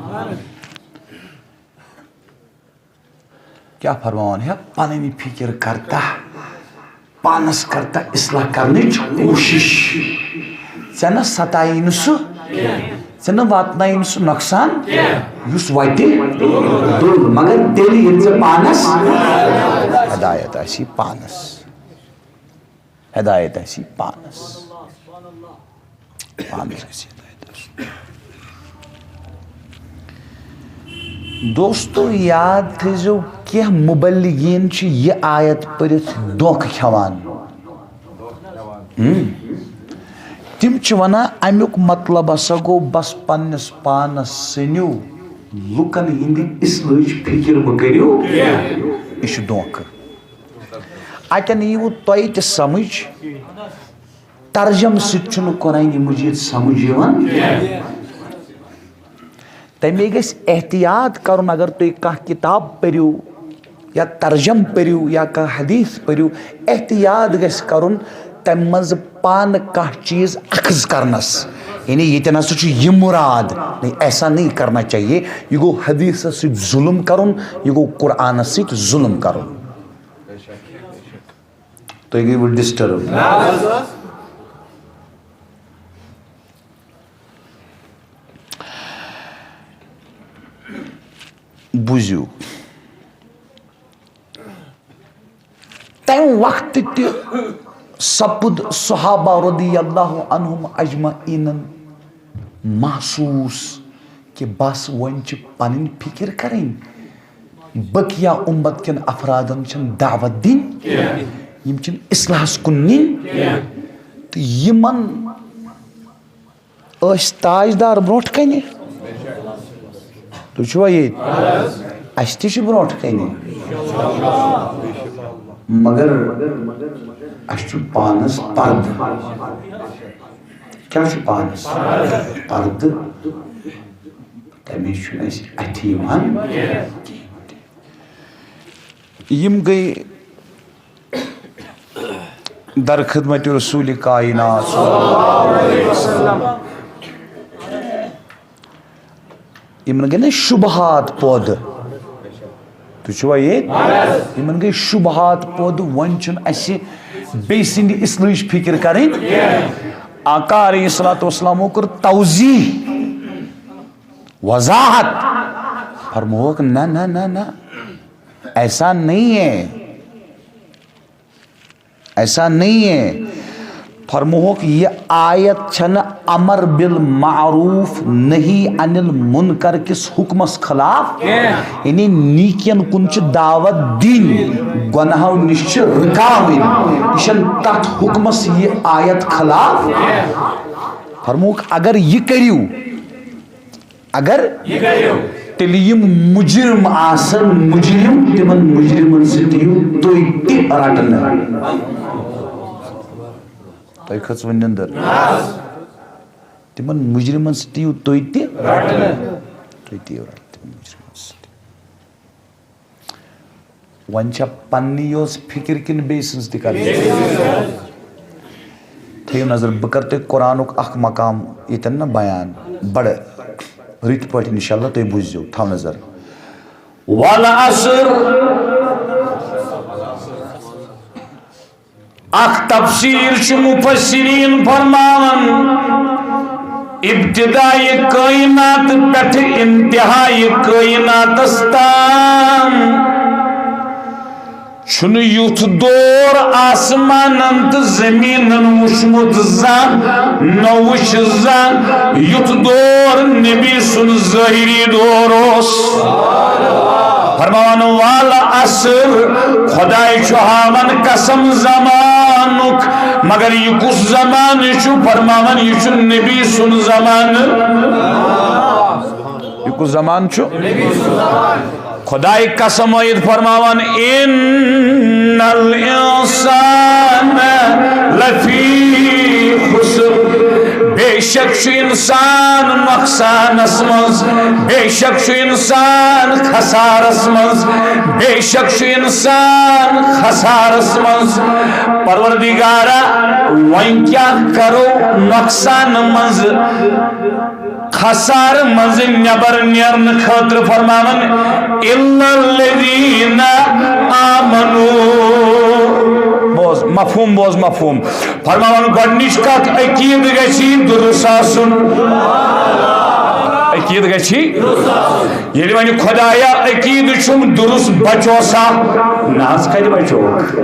کیٛاہ فرماوان؟ ہے، پنٕنۍ فکر کرتا، پانس کرتا اصلاح کرنٕچ کوٗشش۔ ژےٚ نہ ستایی نہٕ سُہ، ژےٚ نہ واتنایی نہٕ سُہ نۄقصان، یُس وتہِ دوٚر، مگر تیٚلہِ ییٚلہِ ژےٚ پانس ہدایت آسی پانس۔ ہدایت آسی پانس۔ پانس گژھِ ہدایت آسُن۔ دوستو، یاد تھٲیزیو، کینٛہہ مُبلِغیٖن چھِ یہِ آیت پٔرِتھ دھوکہٕ کھٮ۪وان۔ ہم؟ تِم چھِ وَنان، اَمیُک مطلب ہسا گوٚو، بس پننِس پانس سٔنِو، لُکن ہٕنٛدِ اصلٲحٕچ فِکر مہٕ کٔرِو۔ یہِ چھُ دھوکہٕ۔ اَتٮ۪ن یِیوٕ تۄہہِ تہِ سمجھ، ترجمہٕ سۭتۍ چھُنہٕ قرآن مجید سمجھ یِوان۔ تَمے گژھِ احتیاط کرُن، اگر تُہۍ کانٛہہ کتاب پٔرِو یا ترجمہٕ پٔرِو یا کانٛہہ حدیث پٔرِو، احتیاط گژھِ کرُن تَمہِ منٛز پانہٕ کانٛہہ چیٖز اخذ کرنس۔ یعنی ییٚتٮ۪ن ہسا چھُ یہِ مُراد، نہیں، ایسا نہیں کرنا چاہیے۔ یہِ گوٚو حدیثس سۭتۍ ظُلم کرُن، یہِ گوٚو قرآنس سۭتۍ ظُلم کرُن۔ تُہۍ گٔیوٕ ڈسٹرب۔ بوٗزِو، تَمہِ وقتہٕ تہِ سپُد صحابہ رضی اللہ عنہم اجمعینن محسوس کہِ بس وۄنۍ چھِ پنٕنۍ فکر کرٕنۍ، بقیہ امت کٮ۪ن افرادن چھِنہٕ دعوت دِنۍ، یِم چھِنہٕ اصلاحس کُن نِنۍ۔ تہٕ یِمن ٲسۍ تاجدار برونٛٹھ کنہِ۔ تُہۍ چھِوا ییٚتہِ؟ اَسہِ تہِ چھِ برونٛٹھ کنہِ۔ مگر اَسہِ چھُ پانس پردٕ۔ کیٛاہ چھُ پانس؟ پردٕ۔ تَمے چھُنہٕ اَسہِ اَتھِ یِوان کِہیٖنۍ تہِ۔ یِم گٔے در خدمت رسول کائنات۔ یِمن گٔے نہ شبہات پٲدٕ۔ تُہۍ چھِوا ییٚتہِ؟ یِمن گٔے شبہات پٲدٕ۔ وۄنۍ چھُنہٕ اَسہِ بیٚیہِ سٕنٛدِ اصلٕچ فکر کرٕنۍ۔ آقا علیہ الصلوۃ والسلامو کٔر توضیح، وضاحت۔ فرمووُکھ، نہ، نہ، نہ، نہ، ایسا نہیں ہے۔ ایسا نہیں ہے۔ فرموہُکھ، یہِ آیت چھنہٕ امر بالمعروف نہی عن المنکر کِس حکمس خلاف، یعنی نیکین کُن چھِ دعوت دِنۍ، گۄناہو نِش چھِ رُکاوٕنۍ۔ یہِ چھنہٕ تتھ حکمس یہِ آیت خلاف۔ فرموہُکھ، اگر یہِ کٔرِو، اگر تیٚلہِ یِم مُجرِم آسن، مُجرِم، تِمن مُجرِمن سۭتۍ یِیِو تُہۍ تہِ رٹنہٕ۔ تۄہہِ کھٔژوٕ نِندٕر؟ تِمن مُجرِمن سۭتۍ یِیِو تُہۍ تہِ رٹنہٕ۔ تُہۍ تہِ یِیِو رٹنہٕ تِمن مُجرِمن سۭتۍ۔ وۄنۍ چھا پننی یوت فکر کِنہٕ بیٚیہِ سٕنٛز تہِ کرٕنۍ؟ تھٲیِو نظر، بہٕ کرٕ تۄہہِ قرآنُک اکھ مقام ییٚتٮ۪ن نہ بیان، بڑٕ رٕتۍ پٲٹھۍ، انشاءاللہ تُہۍ بوٗزِو۔ تھاو نظر۔ والعصر۔ اکھ تفسیر چھُ مفسرین فرماوان، ابتدائے کائنات پٮ۪ٹھ انتہائے کائناتس تام چھُنہٕ یُتھ دور آسمانن تہٕ زٔمیٖنن وُچھمُت زانٛہہ، نہ وُچھ زانٛہہ یُتھ دور نبی سُنٛد ظٲہری دور اوس۔ فرماوان، والعصر، خداے چھُ ہاوان قسم زمانُک، مگر یہِ کُس زمانہٕ چھُ؟ فرماوان، یہِ چھُ نبی سُنٛد زمانہٕ۔ یہِ کُس زمانہٕ چھُ؟ خداے قسم ٲیِتھ فرماوان، ان الانسان لفی خسر، بے شک چھُ انسان نۄقصانس منٛز، بے شک چھُ انسان خسارس منٛز، بے شک چھُ انسان خسارس منٛز۔ پروردگارا، وۄنۍ کیٛاہ کرو نۄقصان منٛز؟ خسارٕ منٛزٕ نٮ۪بر نیرنہٕ خٲطرٕ فرماوان، الا الذین آمنوا۔ بوز مفہوم، بوز مفہوم۔ فرماوان، گۄڈٕنِچ کتھ، عقیٖدٕ گژھِ درست آسُن۔ عقیٖدٕ گژھِ۔ ییٚلہِ وۄنۍ خدایا عقیٖدٕ چھُم درست، بچو سا؟ نہ حظ، کتہِ بچوکھ؟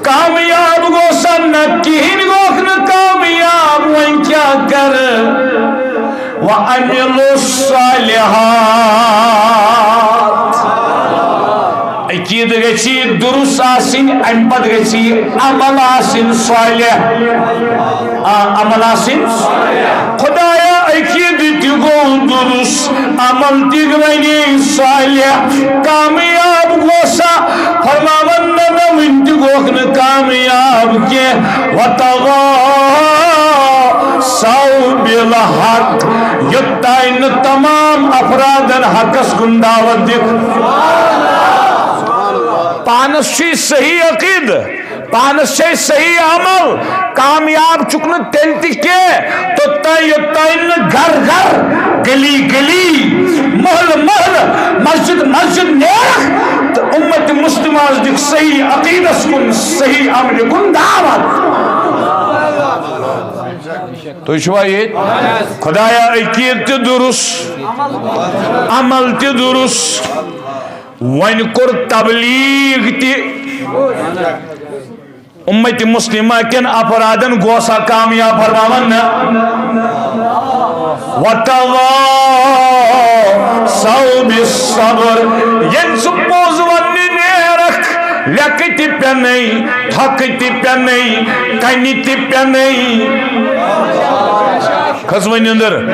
کامیاب گوٚو سا نہ؟ کِہیٖنۍ گوٚکھ نہٕ کامیاب۔ وۄنۍ کیٛاہ کَرٕ؟ وَعَمِلُوا الصَّالِحَاتِ۔ عقیٖدٕ گژھِ درُست آسٕنۍ، اَمہِ پَتہٕ گژھِ عمل آسٕنۍ صالح۔ آ، عمل آسٕنۍ۔ خدایا، عقیٖدٕ تہِ گوٚو درُست، عمل تہِ بنے صالح، کامیاب گوٚو سا؟ فرماوان، نہ، نہ، وُنہِ تہِ گوٚکھ نہٕ کامیاب کینٛہہ۔ وَتَوَاصَوْا بِالْحَقِّ، یوٚتام نہٕ تمام افرادن حقس کُن دعوت دِکھ۔ پانس چھُے صحیح عقیدٕ، پانس چھے صحیح عمل، کامیاب چھُکھ نہٕ تیٚلہِ تہِ کینٛہہ، توٚتام یوٚتام نہٕ گرٕ گرٕ، گلی گلی، محلہٕ محلہٕ، مسجد مسجد نیرکھ تہٕ اُمت مسلمہ ہس دِکھ صحیح عقیدس کُن، صحیح عملہِ کُن دعوت۔ تُہۍ چھِوا ییٚتہِ؟ خدایا، عقیدٕ تہِ درُست، عمل تہِ درُست، وۄنۍ کوٚر تبلیغ تہِ۔ اُمت مسلمہ کٮ۪ن افرادن گوٚو سا کامیاب؟ فرماوان نہ۔ وَتَوَاصَوْا بِالصَّبْرِ، ییٚلہِ ژٕ پوٚز وننہِ نیرکھ، لیٚکہٕ تہِ پینے، تھۄکہٕ تہِ پینے، کنہِ تہِ پینے۔ کھٔژ وۄنۍ نِندٕر؟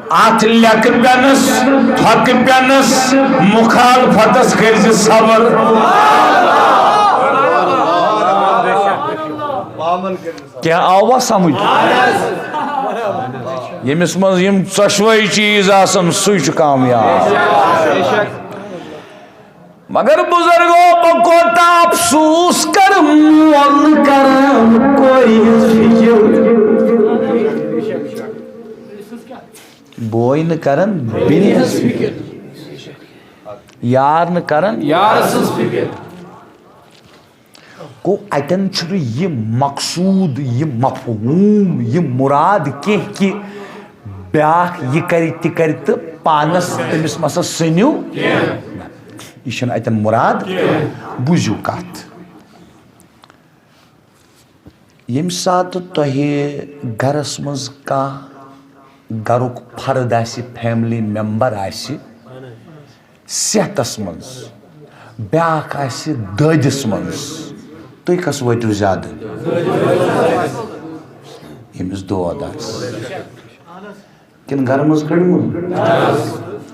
اتھ لیٚکہٕ پینس، تھۄکہٕ پینس، مخالفتس کٔرزِ صبر۔ کیا آوا سمجھ؟ ییٚمِس منٛز یِم ژۄشوَے چیٖز آسن، سُے چھُ کامیاب۔ مگر بزرگو، بہٕ کوتاہ افسوس کرٕ، مول نہٕ کران کورِ ہٕنٛز فکر۔ بوے نہٕ کران بیٚنہِ ہٕنٛز فکر۔ یار نہٕ کران یار سٕنٛز فکر۔ گوٚو، اتٮ۪ن چھُنہٕ یہِ مقصوٗد، یہِ مفہوٗم، یہِ مُراد کینٛہہ کہِ بیٛاکھ یہِ کرِ تہِ کرِ تہٕ پانس تٔمِس مسا سٔنِو۔ یہِ چھُنہٕ اتٮ۪ن مُراد۔ بوٗزِو کتھ۔ ییٚمہِ ساتہٕ تۄہہِ گرس منٛز کانٛہہ گرُک فرد آسہِ، فیملی ممبر آسہِ، صحتس منٛز، بیٛاکھ آسہِ دٲدِس منٛز، تُہۍ کس وٲتِو زیادٕ؟ ییٚمِس دود آسہِ۔ کِنہٕ گرٕ منٛز کٔڑِوُن؟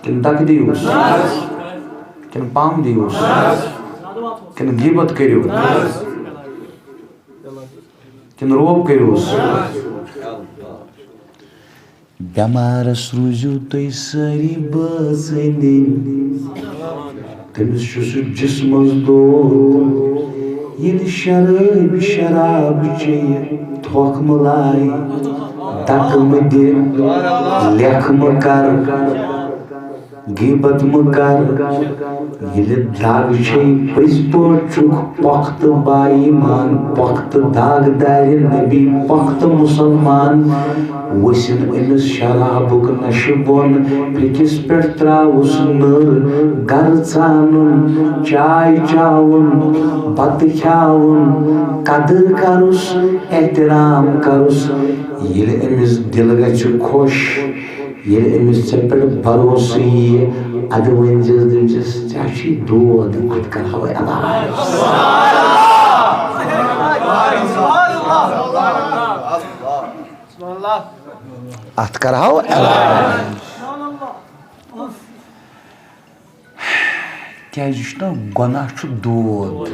کِنہٕ دَکہٕ دِیوس؟ کِنہٕ پام دِیوس؟ کِنہٕ غیبت کٔرِو؟ کِنہٕ روب کٔرِوس؟ بٮ۪مارس روٗزِو تُہۍ سٲری بٲژ أنٛدۍ أنٛدۍ۔ تٔمِس چھُ سُہ جسمس دود۔ ییٚلہِ شرٲبۍ شراب چیٚیہِ، تھۄکھ مہٕ لایہِ، دَکہٕ مہٕ دِ، لیکھٕ مہٕ کر، غیبت مہٕ کر۔ ییٚلہِ دگ چھے، پٔزۍ پٲٹھۍ چھُکھ پۄختہٕ با ایمان، پۄختہٕ داغدارِ نبی، پۄختہٕ مُسلمان۔ ؤسِن أمِس شرابُک نشہٕ بۄن، پھیٚکِس پٮ۪ٹھ ترٛاوُس نٔر، گرٕ ژانُن، چاے چاوُن، بتہٕ کھیاوُن، قدر کرُس، احترام کرُس۔ ییٚلہِ أمِس دِل گژھِ خۄش، ییٚلہِ أمِس ژےٚ پٮ۪ٹھ بھروسہٕ یِیہِ، اَدٕ ؤنۍ زِس، دٔپۍ زِس، "ژےٚ چھُے دود، اَتھ کرہاو علاج۔" اَتھ کرہاو علاج۔ کیازِ یہِ چھُنہ گۄناہ چھُ دود۔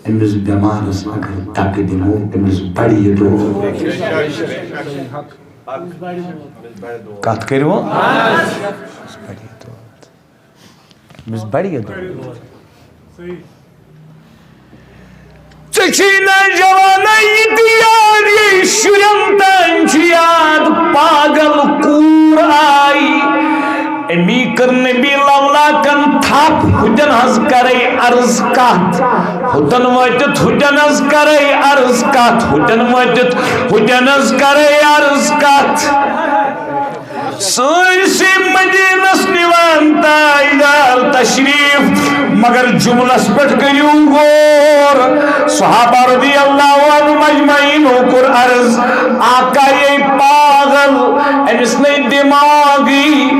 أمِس بٮ۪مارس اگر دَکہٕ دِمو، أمِس بَڑِ یہِ دود۔ کَتھ کٔرِو؟ أمِس بَڑِ یہِ دود۔ أمِس بَڑِ یہِ دود۔ ژےٚ چھُے نہ جوانہ یہِ تہِ یاد، یہِ شُرٮ۪ن تام چھُ یاد، پاگل کوٗر آیہِ۔ أمی کٔر نبی لولاکن تھپھ، ہُتٮ۪ن حظ کرے عرض کتھ، ہُتٮ۪ن وٲتِتھ ہُتٮ۪ن حظ کرے عرض کتھ، ہُتٮ۪ن وٲتِتھ ہُتٮ۪ن حظ کرے عرض کتھ۔ سٲرسٕے مدینس نِوان تاجدار تشریف، مگر جملس پٮ۪ٹھ کٔرِو غور۔ صحابہ رضی اللہ عنہم اجمعینو کوٚر عرض، آقایے پاگل، أمِس نے دماغی،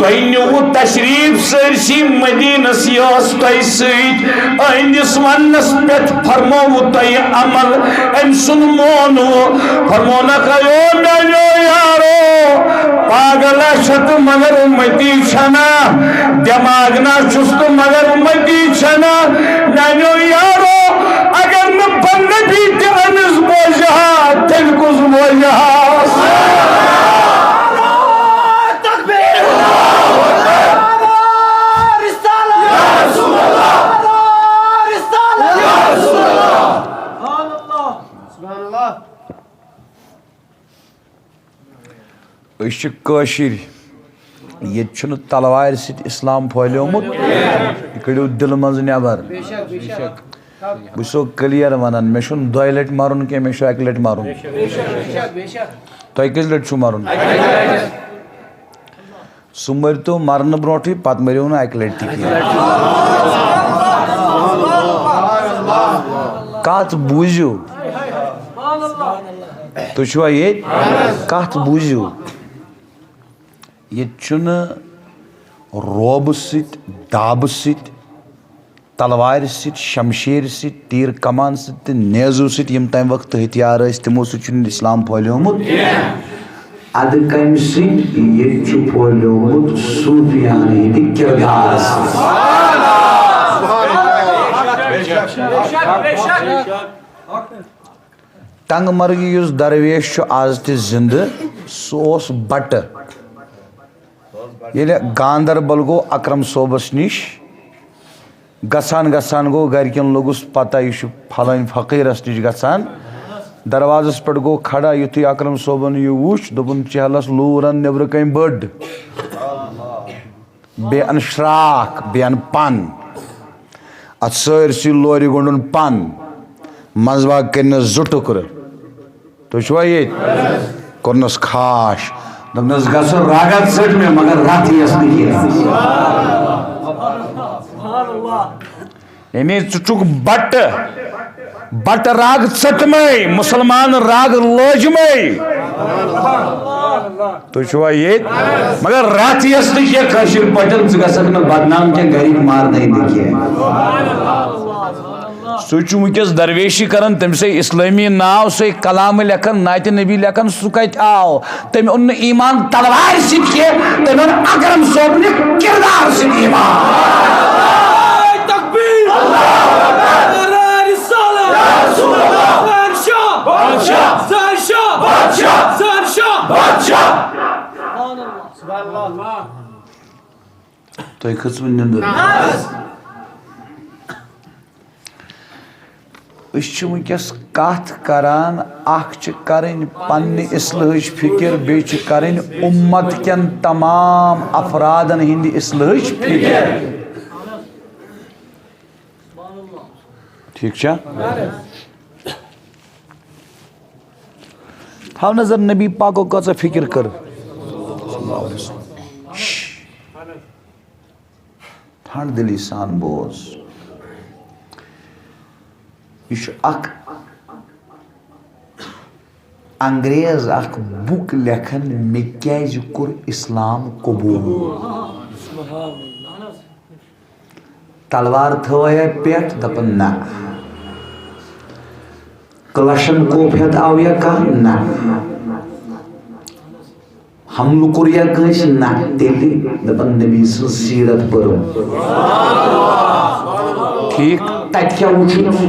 تۄہہِ نیوٗوٕ تشریف سٲرسٕے مدینس، یہِ ٲس تۄہہِ سۭتۍ۔ أہنٛدِس وننس پٮ۪ٹھ فرمووُ تۄہہِ عمل، أمۍ سُنٛد مونوُ۔ فرمونکھ، او میانیو یارو، پاگل ہا چھُ تہٕ مگر متی چھنا، دٮ۪ماغ نا چھُس تہٕ مگر متی چھنا۔ میانیو یارو، اگر نہٕ بہٕ نبی تہِ أمِس بوزِ ہا، تیٚلہِ کُس بوزِ ہا؟ أسۍ چھِ کٲشِرۍ، ییٚتہِ چھُنہٕ تلوارِ سۭتۍ اسلام پھٲلیومُت، یہِ کٔڑِو دِلہٕ منٛزٕ نٮ۪بر۔ بہٕ چھُسو کلیر ونان، مےٚ چھُنہٕ دۄیہِ لٹہِ مرُن کینٛہہ، مےٚ چھُ اکہِ لٹہِ مرُن۔ تۄہہِ کٔژِ لٹہِ چھُو مرُن؟ سُہ مٔرۍتو مرنہٕ برونٛٹھٕے، پتہٕ مٔرِو نہٕ اکہِ لٹہِ تہِ کینٛہہ۔ کتھ بوٗزِو، تُہۍ چھِوا ییٚتہِ؟ کتھ بوٗزِو۔ ییٚتہِ چھُنہٕ رعبہٕ سۭتۍ، دابہٕ سۭتۍ، تلوارِ سۭتۍ، شمشیرِ سۭتۍ، تیٖر کمان سۭتۍ تہٕ نیزو سۭتۍ یِم تمہِ وقتہٕ ہتھیار ٲسۍ، تِمو سۭتۍ چھُنہٕ اسلام پھٲلیومُت۔ ادٕ کمہِ سۭتۍ؟ ییٚتہِ چھُ پھٲلیومُت صوٗفیانہٕ ہٕنٛدِ کردار سۭتۍ۔ تنگ مرگہِ یُس درویش چھُ آز تہِ زندٕ، سُہ اوس بٹہٕ۔ ییٚلہِ گاندربل گوٚو اکرم صٲبس نِش، گژھان گژھان گوٚو گرِکٮ۪ن لوٚگُس پتہ، یہِ چھُ پھلٲنۍ فقیٖرس نِش گژھان۔ دروازس پٮ۪ٹھ گوٚو کھڑا، یُتھُے اکرم صٲبن یہِ وُچھ، دوٚپُن، چہلس لوٗر ان نیٚبرٕ کنۍ بٔڈ، بیٚیہِ ان شراکھ، بیٚیہِ ان پن۔ اتھ سٲرسٕے لورِ گوٚنٛڈُن پن، منٛزباگ کٔرنس زٕ ٹُکرٕ۔ تُہۍ چھِوا ییٚتہِ؟ کوٚرنَس خاش۔ دوٚپنَس، "گژھٕ رگت ژٔٹ مےٚ، مگر رَتھ یِیَس نہٕ کینٛہہ۔" یعنی ژٕ چھُکھ بَٹہٕ، بَٹہٕ رگ ژٔٹمَے، مُسلمان رگ لٲجمَے۔ تُہۍ چھِوا ییٚتہِ؟ مگر رَتھ یِیَس نہٕ کینٛہہ کٲشِر پٲٹھۍ، ژٕ گژھکھ نہٕ بدنام کینٛہہ، گَرِکۍ مارنَے نہٕ کینٛہہ۔ سُہ چھُ وٕنکیٚس درویشی کران، تٔمۍ سٕے اسلٲمی ناو، سُے کلامہٕ لیکھان، نعتِ نبی لیکھان، سُہ کتہِ آو؟ تٔمۍ اوٚن نہٕ ایمان تلوارِ سۭتۍ کینٛہہ، تٔمۍ اوٚن اکرم صٲبنہِ کردار سۭتۍ ایمان۔ نعرہ تکبیر! نعرہ رسالت! زہر شاہ! زہر شاہ! زہر شاہ! تۄہہِ کھٔژوٕ نِندٕر؟ أسۍ چھِ وٕنکیٚس کتھ کران، اکھ چھِ کرٕنۍ پننہِ اصلٲحٕچ فکر، بیٚیہِ چھِ کرٕنۍ اُمت کٮ۪ن تمام افرادن ہٕنٛدِ اصلٲحٕچ فکر۔ ٹھیک چھا؟ تھاو نظر، نبی پاکو کۭژاہ فکر کٔر۔ ٹھنڈ دلی سان بوز۔ یہِ چھُ اکھ انگریز، اکھ بُک لیکھان، مےٚ کیازِ کوٚر اسلام قبول؟ تلوار تھٲویا پٮ۪ٹھ؟ دپان، نہ۔ کلاشن کوپ ہٮ۪تھ آو یا کانٛہہ؟ نہ۔ حملہٕ کوٚر یا کٲنٛسہِ؟ نہ۔ تیٚلہِ دپان، نبی سٕنٛز سیرت پٔرٕم۔ ٹھیٖک۔ تتہِ کیٛاہ وُچھُتھ؟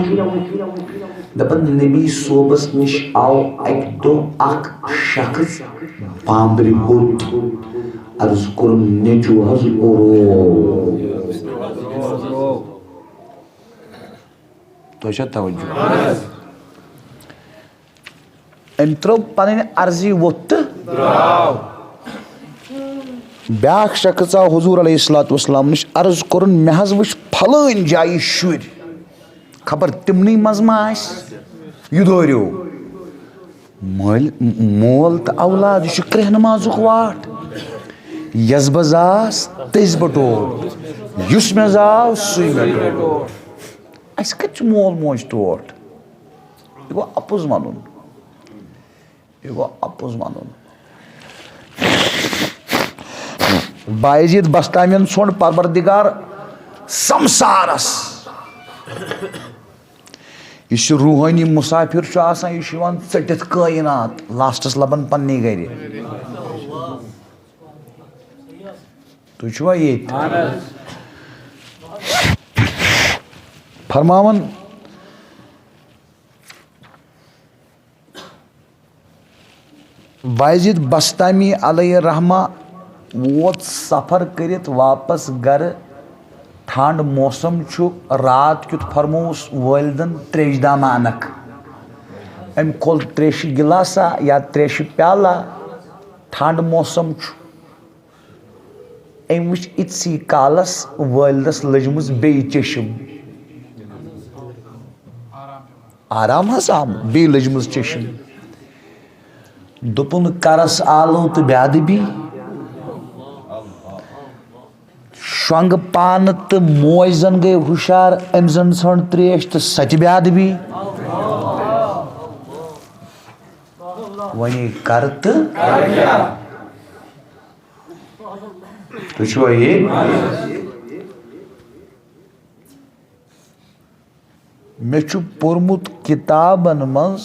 دپان، نبی صٲبس نِش آو اکہِ دۄہ اکھ شخص بامبرِ ہوٚت۔ عرض کوٚرُن، نیٚچو حظ اورو۔ تۄہہِ چھا توجہ؟ أمۍ ترٲو پنٕنۍ عرضی ووٚتھ تہٕ بیٛاکھ شخص آو حضور علیہ الصلوۃ والسلام نِش، عرض کوٚرُن، مےٚ حظ وٕچھ پھلٲنۍ جایہِ شُرۍ، خبر تِمنٕے منٛز ما آسہِ؟ یہِ دوریو۔ مٲلۍ، مول تہٕ اولاد، یہِ چھُ کرٛیٚہہ نمازُک واٹھ۔ یَس بہٕ زاس، تٔژ بہٕ ٹوٹھ۔ یُس مےٚ زاو، سُے مےٚ ٹوٹھ۔ اَسہِ کَتہِ چھُ مول موج ٹوٹھ؟ یہِ گوٚو اَپُز وَنُن۔ یہِ گوٚو اَپُز وَنُن۔ بایزید بستامین ژھونڈ پروردگار سمسارس۔ یُس یہِ روحٲنی مسافر چھُ آسان، یہِ چھُ یِوان ژٔٹِتھ کائنات، لاسٹس لبن پننی گرِ۔ تُہۍ چھِوا ییٚتہِ؟ فرماوان، بایزید بستامی علیہ رحمہ ووت سفر کٔرِتھ واپس گرٕ۔ ٹھنڈ موسم چھُ، رات کیُتھ فرمووُس والدن تریشہِ دامہ انکھ۔ أمۍ کھول تریشہِ گلاسا یا تریشہِ پیالہ۔ ٹھنڈ موسم چھُ۔ أمۍ وٕچھ أتسی کالس والدس لٔجمٕژ بیٚیہِ چشم۔ آرام حظ آو، بیٚیہِ لٔجمٕژ چشم۔ دوٚپُن، کرس آلو تہٕ بے ادبی۔ شۄنٛگہٕ پانہٕ تہٕ موج زن گٔے ہُشار، أمۍ زن ژھٲنٛڈ تریش تہٕ سۄ تہِ بے ادبی۔ وۄنۍ کر تہٕ تُہۍ چھِوا یہِ؟ مےٚ چھُ پوٚرمُت کِتابَن منٛز،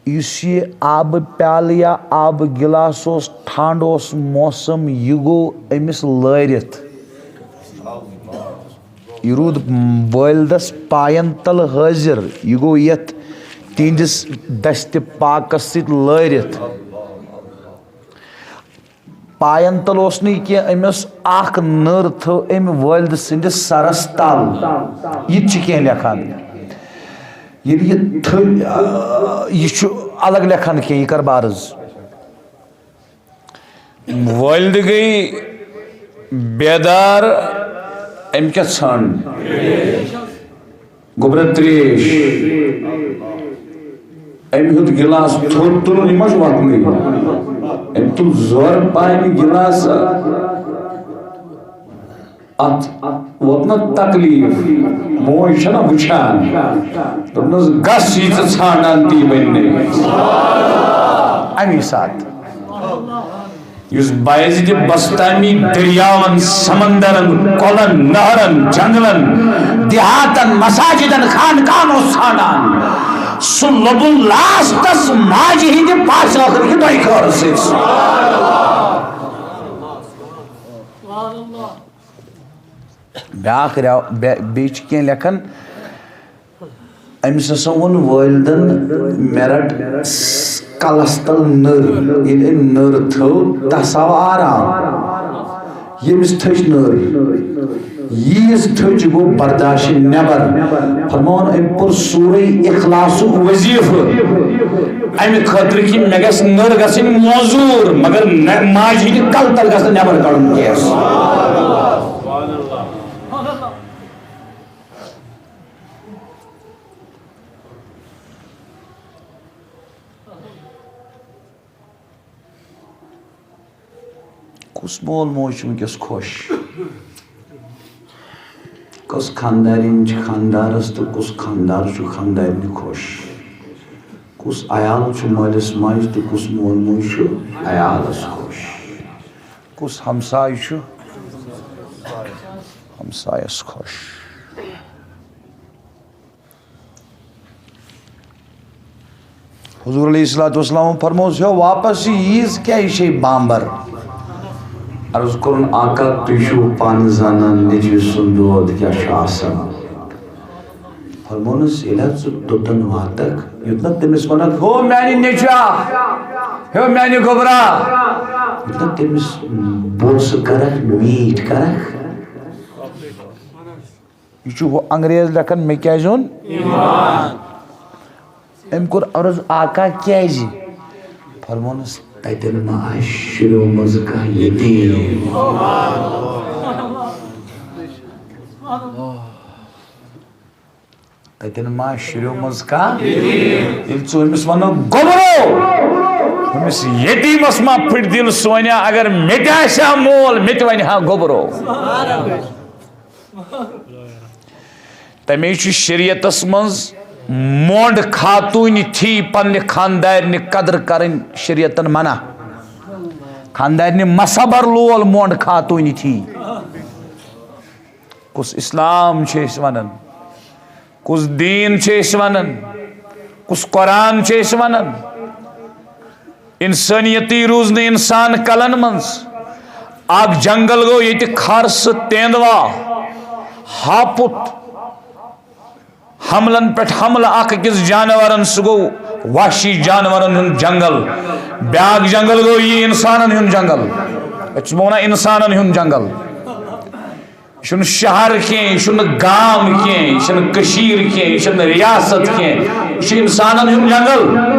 یُس یہِ آبہٕ پیالہٕ یا آبہٕ گِلاس اوس، ٹھنٛڈ اوس موسم، یہِ گوٚو أمِس لٲرِتھ۔ یہِ روٗد والدس پاین تل حٲضِر، یہِ گوٚو یتھ تِہنٛدِس دستِ پاکس سۭتۍ لٲرِتھ۔ پاین تل اوس نہٕ یہِ کینٛہہ، أمۍ ٲس اکھ نٔر تھٲو أمۍ والدٕ سٕنٛدِس سرس تل۔ یہِ تہِ چھِ کینٛہہ لیکھان۔ ییٚلہِ یہِ تھٔج، آ، یہِ چھُ الگ لیکھان کینٛہہ، یہِ کر بہٕ عرض۔ والدٕ گٔے بیدار، أمۍ کیٛاہ ژھانٛڈ؟ گوٚبرا تریش۔ أمۍ ہیوٚت گِلاس تھوٚد تُلُن، یہِ ما چھُ وۄتھنٕے؟ أمۍ تُل زورٕ پاے یہِ گِلاس۔ اتھ ووت نہ تکلیف، موج چھنہ وٕچھان، دوٚپنس، "گژھ، یہِ ژٕ ژھانڈان تی بنہِ نہٕ۔" امی ساتہٕ یُس بایزید بستامی دٔریاوَن، سمندرن، کۄلن، نہرن، جنگلن، دیہاتن، مساجدن، خانقاہن اوس ژھانڈان، سُہ لوٚبُن لاسٹس ماجہِ ہٕنٛدِ پاسہِ ٲخٕر کہِ دۄیہِ خٲرٕ سۭتۍ۔ بیٛاکھ رٮ۪و-، بے-، بیٚیہِ چھِ کینٛہہ لیکھان، أمِس ہسا ووٚن والدن، "مےٚ رٹ س-، کلس تل نٔر۔" ییٚلہِ أمۍ نٔر تھٲو، تس آو آرام۔ ییٚمِس تھٔج نٔر، ییٖژ تھٔج، یہِ گوٚو برداشہِ نٮ۪بر۔ فرماوان، أمۍ پوٚر سورُے اخلاصُک وظیفہٕ۔ امہِ خٲطرٕ کہِ مےٚ گژھِ نٔر گژھٕنۍ موزوٗر، مگر نہ، ماجہِ ہٕنٛدِ کلہٕ تل گژھِ نہٕ نٮ۪بر کڑُن کینٛہہ۔ کُس مول موج چھُ وٕنکیٚس خۄش؟ کۄس خاندارِنۍ چھِ خاندارس تہٕ کُس خاندار چھُ خاندارنہِ خۄش؟ کُس عیال چھُ مٲلِس ماجہِ تہٕ کُس مول موج چھُ عیالس خۄش؟ کُس ہمساے چھُ ہمسایس خۄش؟ حضور علیہ الصلوۃ والسلام فرموس، "ہیو واپس یہِ عیٖز کیٛاہ، یہِ چھے بامبر؟" عرض کوٚرُن، "آقا، تُہۍ چھِو پانہٕ زانان نیٚچوِ سُنٛد دود کیٛاہ چھُ آسان۔" فرمونس، "ییٚلہِ حظ ژٕ توٚتن واتکھ، یوٚتنَتھ تٔمِس وَنکھ، 'ہو میٛانہِ نیٚچوا، ہیو میٛانہِ گوٚبرا'، یوٚتنَتھ تٔمِس بوسہٕ کرکھ، میٖٹھۍ کرکھ۔" یہِ چھُ ہُہ انگریز لیکھان، مےٚ کیٛازِ اوٚن؟ ایمان۔ أمۍ کوٚر عرض، "آقا، کیٛازِ؟" فرمونس، "تتٮ۪ن ما آسہِ شُریو منٛزٕ کانٛہہ یتیٖم؟" تتٮ۪ن ما آسہِ شُریو منٛزٕ کانٛہہ؟ ییٚلہِ ژٕ أمِس ونکھ، "گوٚبرو"، ہُمِس یتیٖمس ما پھٕٹہِ دِل سونیا، اگر مےٚ تہِ آسہِ ہا مول، مےٚ تہِ ونہِ ہا گوٚبرو۔ تمے چھُ شریعتس منٛز مونڈ خاتوٗنہِ تھی پننہِ خاندارنہِ قدر کرٕنۍ شریعتن منع۔ خاندارنہِ مصبر لول مونڈ خاتوٗنہِ تھی۔ کُس اسلام چھِ أسۍ ونان؟ کُس دیٖن چھِ أسۍ ونان؟ کُس قرآن چھِ أسۍ ونان؟ انسٲنیتی روٗز نہٕ انسان کلن منٛز۔ اکھ جنگل گوٚو ییٚتہِ کھر سہٕ تیندوا، ہاپُت، حملن پٮ۪ٹھ حملہٕ اکھ أکِس جانورن، سُہ گوٚو وحشی جانورن ہُنٛد جنگل۔ بیاکھ جنگل گوٚو یہِ انسانن ہُنٛد جنگل۔ أسۍ چھِ وَنان انسانن ہُنٛد جنگل۔ یہِ چھُنہٕ شہر کینٛہہ، یہِ چھُنہٕ گام کینٛہہ، یہِ چھُنہٕ کٔشیٖر کینٛہہ، یہِ چھُنہٕ ریاست کینٛہہ، یہِ چھُ اِنسانَن ہُنٛد جنٛگل۔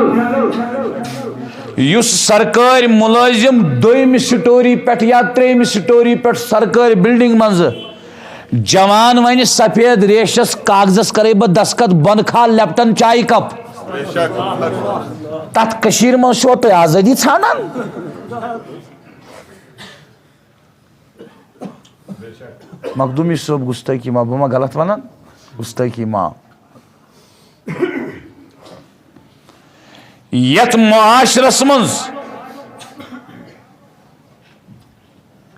یُس سرکٲرۍ مُلٲزِم دوٚیمہِ سٹوری پٮ۪ٹھ یا ترٛیٚیِمہِ سٹوری پٮ۪ٹھ سرکٲرۍ بِلڈِنٛگ منٛزٕ جوان وَنہِ سفید ریشَس کاغذَس کَرَے بہٕ دستخط، بۄنہٕ کھال لیپٹن چایہِ کپ۔ تَتھ کٔشیٖرِ منٛز چھُوا تُہۍ آزٲدی ژھانٛڈان؟ مخدومی صٲب، گستٲخی معاف، بہٕ ما غلط ونان؟ گستٲخی معاف۔ یتھ معاشرس منٛز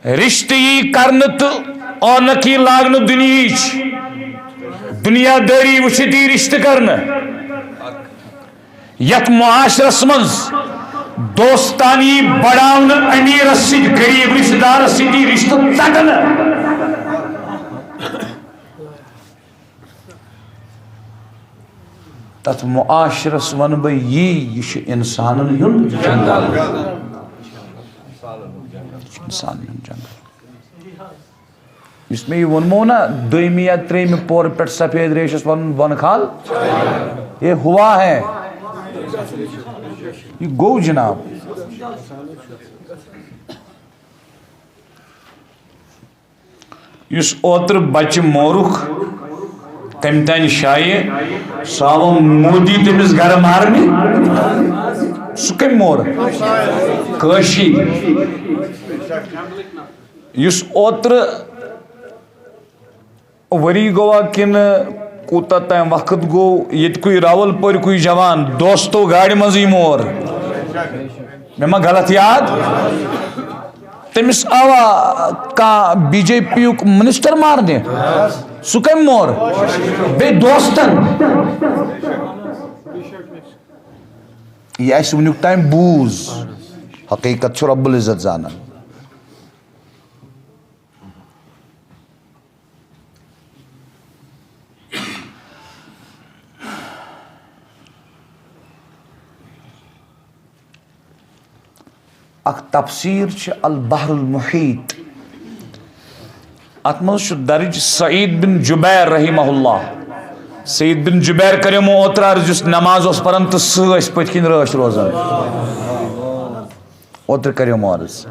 رشتہٕ یی کرنہٕ تہٕ اونک یی لاگنہٕ دُنیہٕچ، دُنیا دٲری وٕچھِتھ یی رشتہٕ کرنہٕ۔ یتھ معاشرس منٛز دوستانی بڑاونہٕ، امیرس سۭتۍ غریب رشتہٕ دارس سۭتۍ رشتہٕ ژٹنہٕ، تتھ معاشرس ونہٕ بہٕ یی، یہِ چھُ انسانن ہُنٛد جنگل۔ یہِ چھُ انسانن ہُنٛد جنگل۔ یُس مےٚ یہِ ووٚنمو نا، دوٚیمہِ یا ترٛیٚیمہِ پورٕ پٮ۪ٹھ سفید ریشَس وَنُن بۄنہٕ کھال، یہ ہوا ہے، یہِ گوٚو جناب۔ یُس اوترٕ بچہِ مورُکھ، تٔمۍ تانۍ شایہِ، سُہ آو مودی تٔمِس گرٕ مارنہِ۔ سُہ کٔمۍ مور؟ کٲشی۔ یُس اوترٕ ؤری گوٚوا کِنہٕ کوٗتاہ تام وقت گوٚو، ییٚتہِ کُے راول پورِ کُے جوان دوستو گاڑِ منٛزٕے مور؟ مےٚ ما غلط یاد؟ تٔمِس آوا کانٛہہ بی جے پی یُک منسٹر مارنہِ؟ سُہ کٔمۍ مور؟ بیٚیہِ دوستن۔ یہِ اَسہِ وٕنیُک تام بوٗز، حقیٖقت چھُ رب العزت زانان۔ اکھ تفسیر چھِ البحر المحیط، اتھ منٛز چھُ درج سعید بن جبیر رحمہ اللہ۔ سعید بن جبیر کریومو اوترٕ عرض، یُس نماز اوس پران تہٕ سُہ ٲسۍ پٔتۍ کِنۍ رٲچھ روزان۔ اوترٕ کریومو عرض۔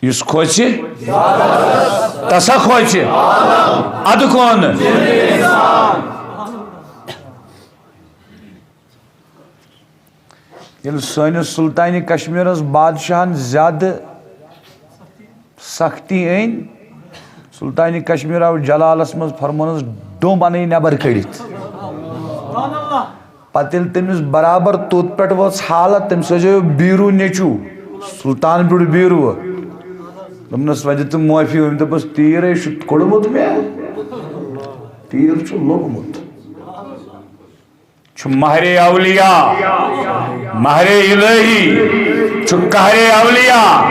یُس کھوژِ، تسا کھوژِ۔ ادٕ کون؟ ییٚلہِ سٲنِس سلطانِ کشمیٖرس بادشاہن زیادٕ سختی أنۍ، سلطانِ کشمیٖر آو جلالس منٛز فرمونس، ڈوٚمب انٕے نٮ۪بر کٔڑِتھ۔ پتہٕ ییٚلہِ تٔمِس برابر توٚت پٮ۪ٹھ وٲژ حالت، تٔمِس ٲسۍ بیٖروٗ نیٚچوٗ، سُلطان بیوٗٹھ بیٖروٗ۔ دوٚپنَس، "وۄنۍ دِ تہٕ معٲفی۔" أمۍ دوٚپُس، "تیٖر ہے چھُ کوٚڑمُت مےٚ، تیٖر چھُ لوٚگمُت۔" چھُ مہرِ اولیاء، مہرِ الہی، چھُ قہرِ اولیاء۔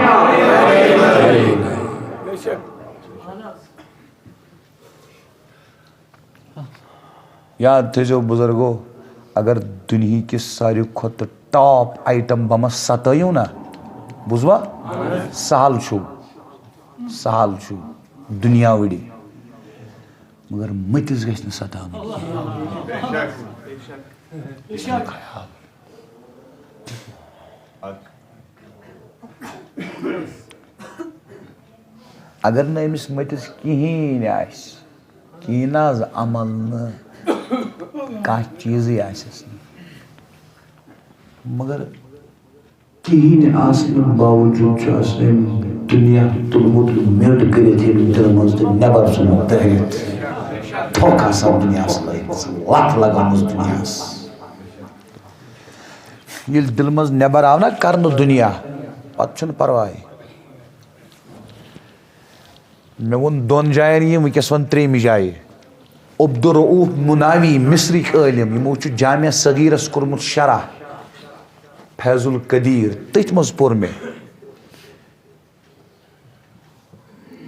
یاد تھٲیزیو بزرگو، اگر دُنہِکِس ساروی کھۄتہٕ ٹاپ آیٹم بمس ستٲیِو نا، بوٗزوا؟ سہل چھُ، سہل چھُ دُنیا وٕڑِ، مگر مٔتِس گژھِ نہٕ ستاوُن کینٛہہ۔ اگر نہٕ أمِس مٔتِس کِہیٖنۍ آسہِ، کِہیٖنۍ نہٕ حظ، عمل نہٕ، کانٛہہ چیٖزٕے آسٮ۪س نہٕ، مگر کِہیٖنۍ آسنہٕ باوجوٗد چھُ اَسہِ أمۍ دُنیا تُلمُت میوٚٹ کٔرِتھ ییٚمہِ دِلہٕ منٛز تہٕ نٮ۪بر ژھُنمُت دٲرِتھ۔ تھوٚکھ آسان دُنیاہَس لٲگِتھ، لَتھ لگٲومٕژ دُنیاہَس۔ ییٚلہِ دِلہٕ منٛز نٮ۪بر آو نا کرنہٕ دُنیا، پتہٕ چھُنہٕ پرواے۔ مےٚ ووٚن دۄن جاین یہِ، وٕنکیٚس وَن ترٛیٚیِمہِ جایہِ۔ عبدالرؤوف مناوی، مصرٕکۍ عٲلِم، یِمو چھُ جامع صغیٖرس کوٚرمُت شرح، فیض القدیر، تٔتھۍ منٛز پوٚر مےٚ۔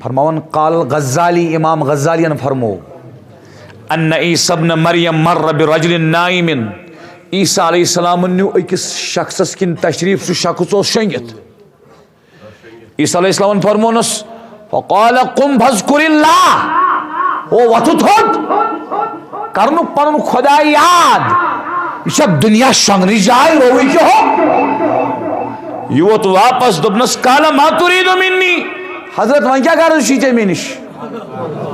فرماوان، قال الغزالی، امام غزالیَن فرموو، ان عیسی ابن مریم مر برجل نائم، عیسیٰ علیہ السلامن نیوٗ أکِس شخصس کِنۍ تشریف، سُہ شخص اوس شۄنگِتھ۔ عیسیٰ علیہ السلامن فرمونس، فقال قم فاذکر اللہ، او وۄتھُتھ ہوٚت، کرنُک پنُن خدا یاد۔ یہِ چھا دُنیا شۄنگنٕچ جاے، رووٕے کہِ ہو؟ یہِ ووت واپس، دوٚپنس، قال ما ترید منی؟ حضرت، وۄنۍ کیٛاہ غرض چھُے ژےٚ مےٚ نِش؟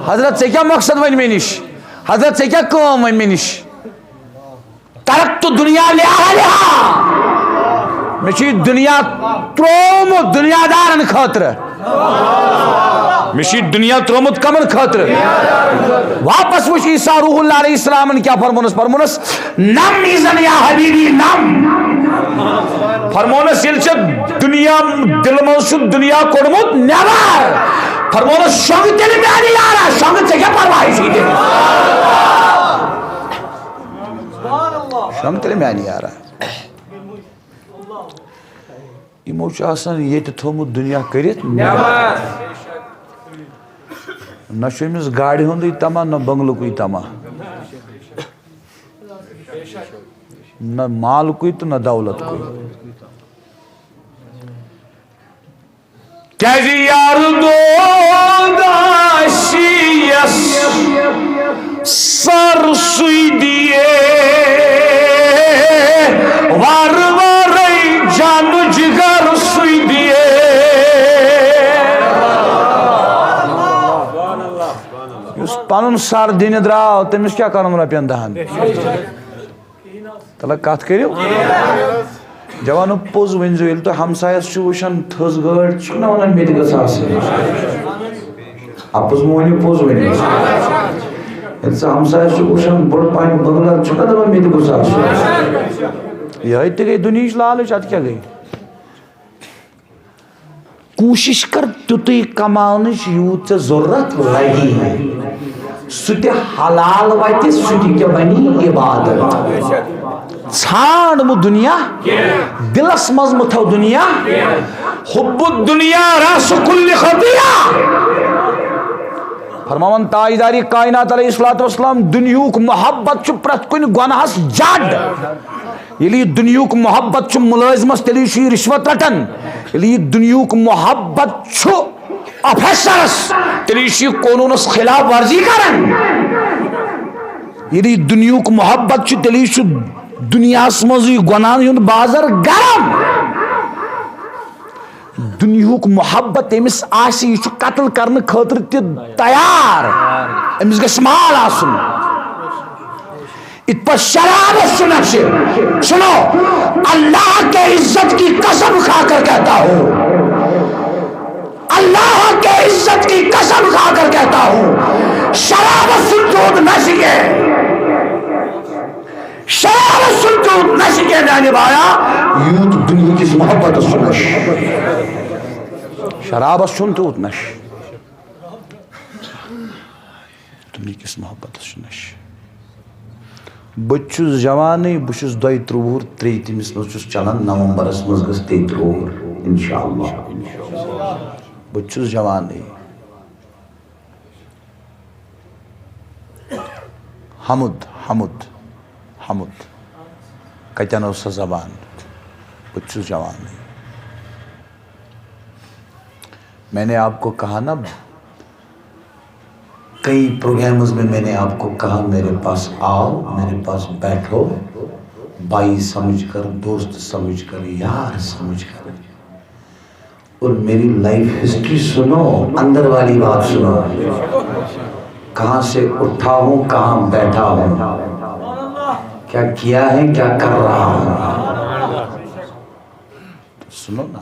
حضرت، ژےٚ کیٛاہ مقصد وۄنۍ مےٚ نِش؟ حضرت، ژےٚ کیٛاہ کٲم وۄنۍ مےٚ نِش؟ ترکت دنیا لأہلہا۔ مےٚ چھُ یہِ دُنیا ترٛوومُت دُنیا دارن خٲطرٕ۔ مےٚ چھُ یہِ دُنیا ترٛوومُت کمن خٲطرٕ؟ واپس وٕچھ عیسیٰ روح اللہ علیہ السلامن کیٛاہ فرمونس۔ فرمونس، نم اذن یا حبیبی نم۔ فرمونس، ییٚلہِ ژےٚ دُنیا دِلہٕ منٛز چھُ دُنیا کوٚڑمُت نٮ۪بر، فرمونس، شۄنٛگ تیٚلہِ میانہِ یارا، شۄنٛگ، ژےٚ کیٛاہ پرواے چھُے تیٚلہِ؟ شۄنٛگ تیٚلہِ میانہِ یارا۔ یِمو چھُ آسان ییٚتہِ تھوٚومُت دُنیا کٔرِتھ نٮ۪بر۔ نہ چھُ أمِس گاڑِ ہُنٛدُے تما، نہ بنگلُکُے تما، نہ مالکُے تہٕ نہ دولتکُے۔ کیازِ یار دود آسہِ یس سر سُے دِیے، وار وارے جان جگر سُے دِیے۔ یُس پنُن سر دِنہِ درٛاو، تٔمِس کیٛاہ کرُن رۄپین دہن؟ تلہ کتھ کٔرِو۔ جوانو، پوٚز ؤنۍزیو، ییٚلہِ تُہۍ ہمسایس چھِو وٕچھان تھٔز گٲڑۍ، چھُکھ نہ ونان مےٚ تہِ گٔژھ آسٕنۍ؟ اپُز مہٕ ؤنِو، پوٚز ؤنِو۔ ییٚلہِ ژٕ ہمسایس چھُکھ وٕچھان بٔڑ پہن بنگلہٕ، چھُکھ نہ دپان مےٚ تہِ گوٚژھ آسُن؟ یِہوٚے تہِ گٔے دُنہِچ لالٕچ، اتھ کیٛاہ گٔے؟ کوٗشِش کر تیُتُے کماونٕچ یوٗت ژےٚ ضروٗرت لگی۔ سُہ تہِ حلال وتہِ، سُہ تہِ کیٛاہ بنی عبادت۔ ژھانڈ مہٕ دُنیا، دلس منٛز مہٕ تھاو دُنیا۔ حب الدنیا رأس کل خطیہ۔ فرماوان تاجداری کائنات علیہ الصلوۃ والسلام، دُنیہُک محبت چھُ پرٛٮ۪تھ کُنہِ گۄناہس جڑ۔ ییٚلہِ یہِ دُنیہُک محبت چھُ مُلٲزمس، تیٚلہِ چھُ یہِ رِشوت رٹان۔ ییٚلہِ یہِ دُنیہُک محبت چھُ آفیسرس، تیٚلہِ چھُ یہِ قونوٗنس خلاف ورزی کران۔ ییٚلہِ یہِ دُنیہُک محبت چھُ، تیٚلہِ چھُ دُنیاہس منٛز یہِ گۄناہن ہُنٛد بازر گرم۔ دُنیہُک محبت ییٚمِس آسہِ، یہِ چھُ قتل کرنہٕ خٲطرٕ تہِ تیار۔ أمِس گژھِ مال آسُن۔ اتھ پٲٹھۍ شرابس چھُ نشہِ۔ سنو، اللہ کے عزت کی قسم کھا کر کہتا ہوں، اللہ کے عزت کی قسم کھا کر کہتا ہوں، شرابس چھُنہٕ تیوٗت نشہِ کینٛہہ۔ شرابس چھُنہٕ تیوٗت نشہِ کینٛہہ، میانہِ بایا، یوٗت دُنیا کِس محبتس چھُ نشہِ۔ شرابس چھُنہٕ تیوٗت نشہِ۔ دُنیہکِس محبتس چھُ نشہِ۔ بہٕ تہِ چھُس جوانٕے، بہٕ چھُس دۄیہِ ترٛۆوُہُر، ترٛیٚیہِ تٔمِس منٛز چھُس چلان، نومبرس منٛز گژھِ تیٚیہِ ترٛۆوُہُر، انشاءاللہ۔ بہٕ تہِ چھُس جوانٕے۔ حمد، حمد، حمد۔ کتٮ۪ن ٲس سۄ زبان؟ بہٕ تہِ چھُس جوانٕے۔ میں نے آپ کو کہا نا، کئی پروگرامز میں میں نے آپ کو کہا، میرے پاس آؤ، میرے پاس بیٹھو، بھائی سمجھ کر، دوست سمجھ کر، یار سمجھ کر، اور میری لائف ہسٹری سنو، اندر والی بات سنو، کہاں سے اٹھا ہوں، کہاں بیٹھا ہوں، کیا کیا ہے، کیا کر رہا ہوں۔ سنو نا۔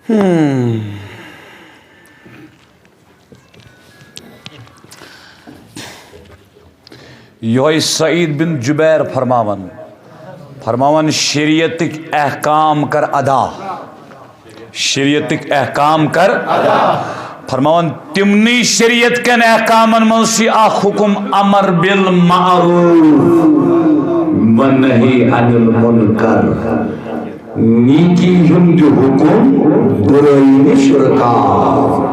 ہم۔ یہوے سعید بن جبیر فرماوان، فرماوان، شریعتٕکۍ احکام کر ادا، شریعتٕکۍ احکام کر۔ فرماوان، تِمنٕے شریعت کٮ۪ن احکامن منٛز چھُ اکھ حکم، امر بالمعروف و نہی عن المنکر، نیکی ہُنٛد حکم، برٲیی نِش رُکاو۔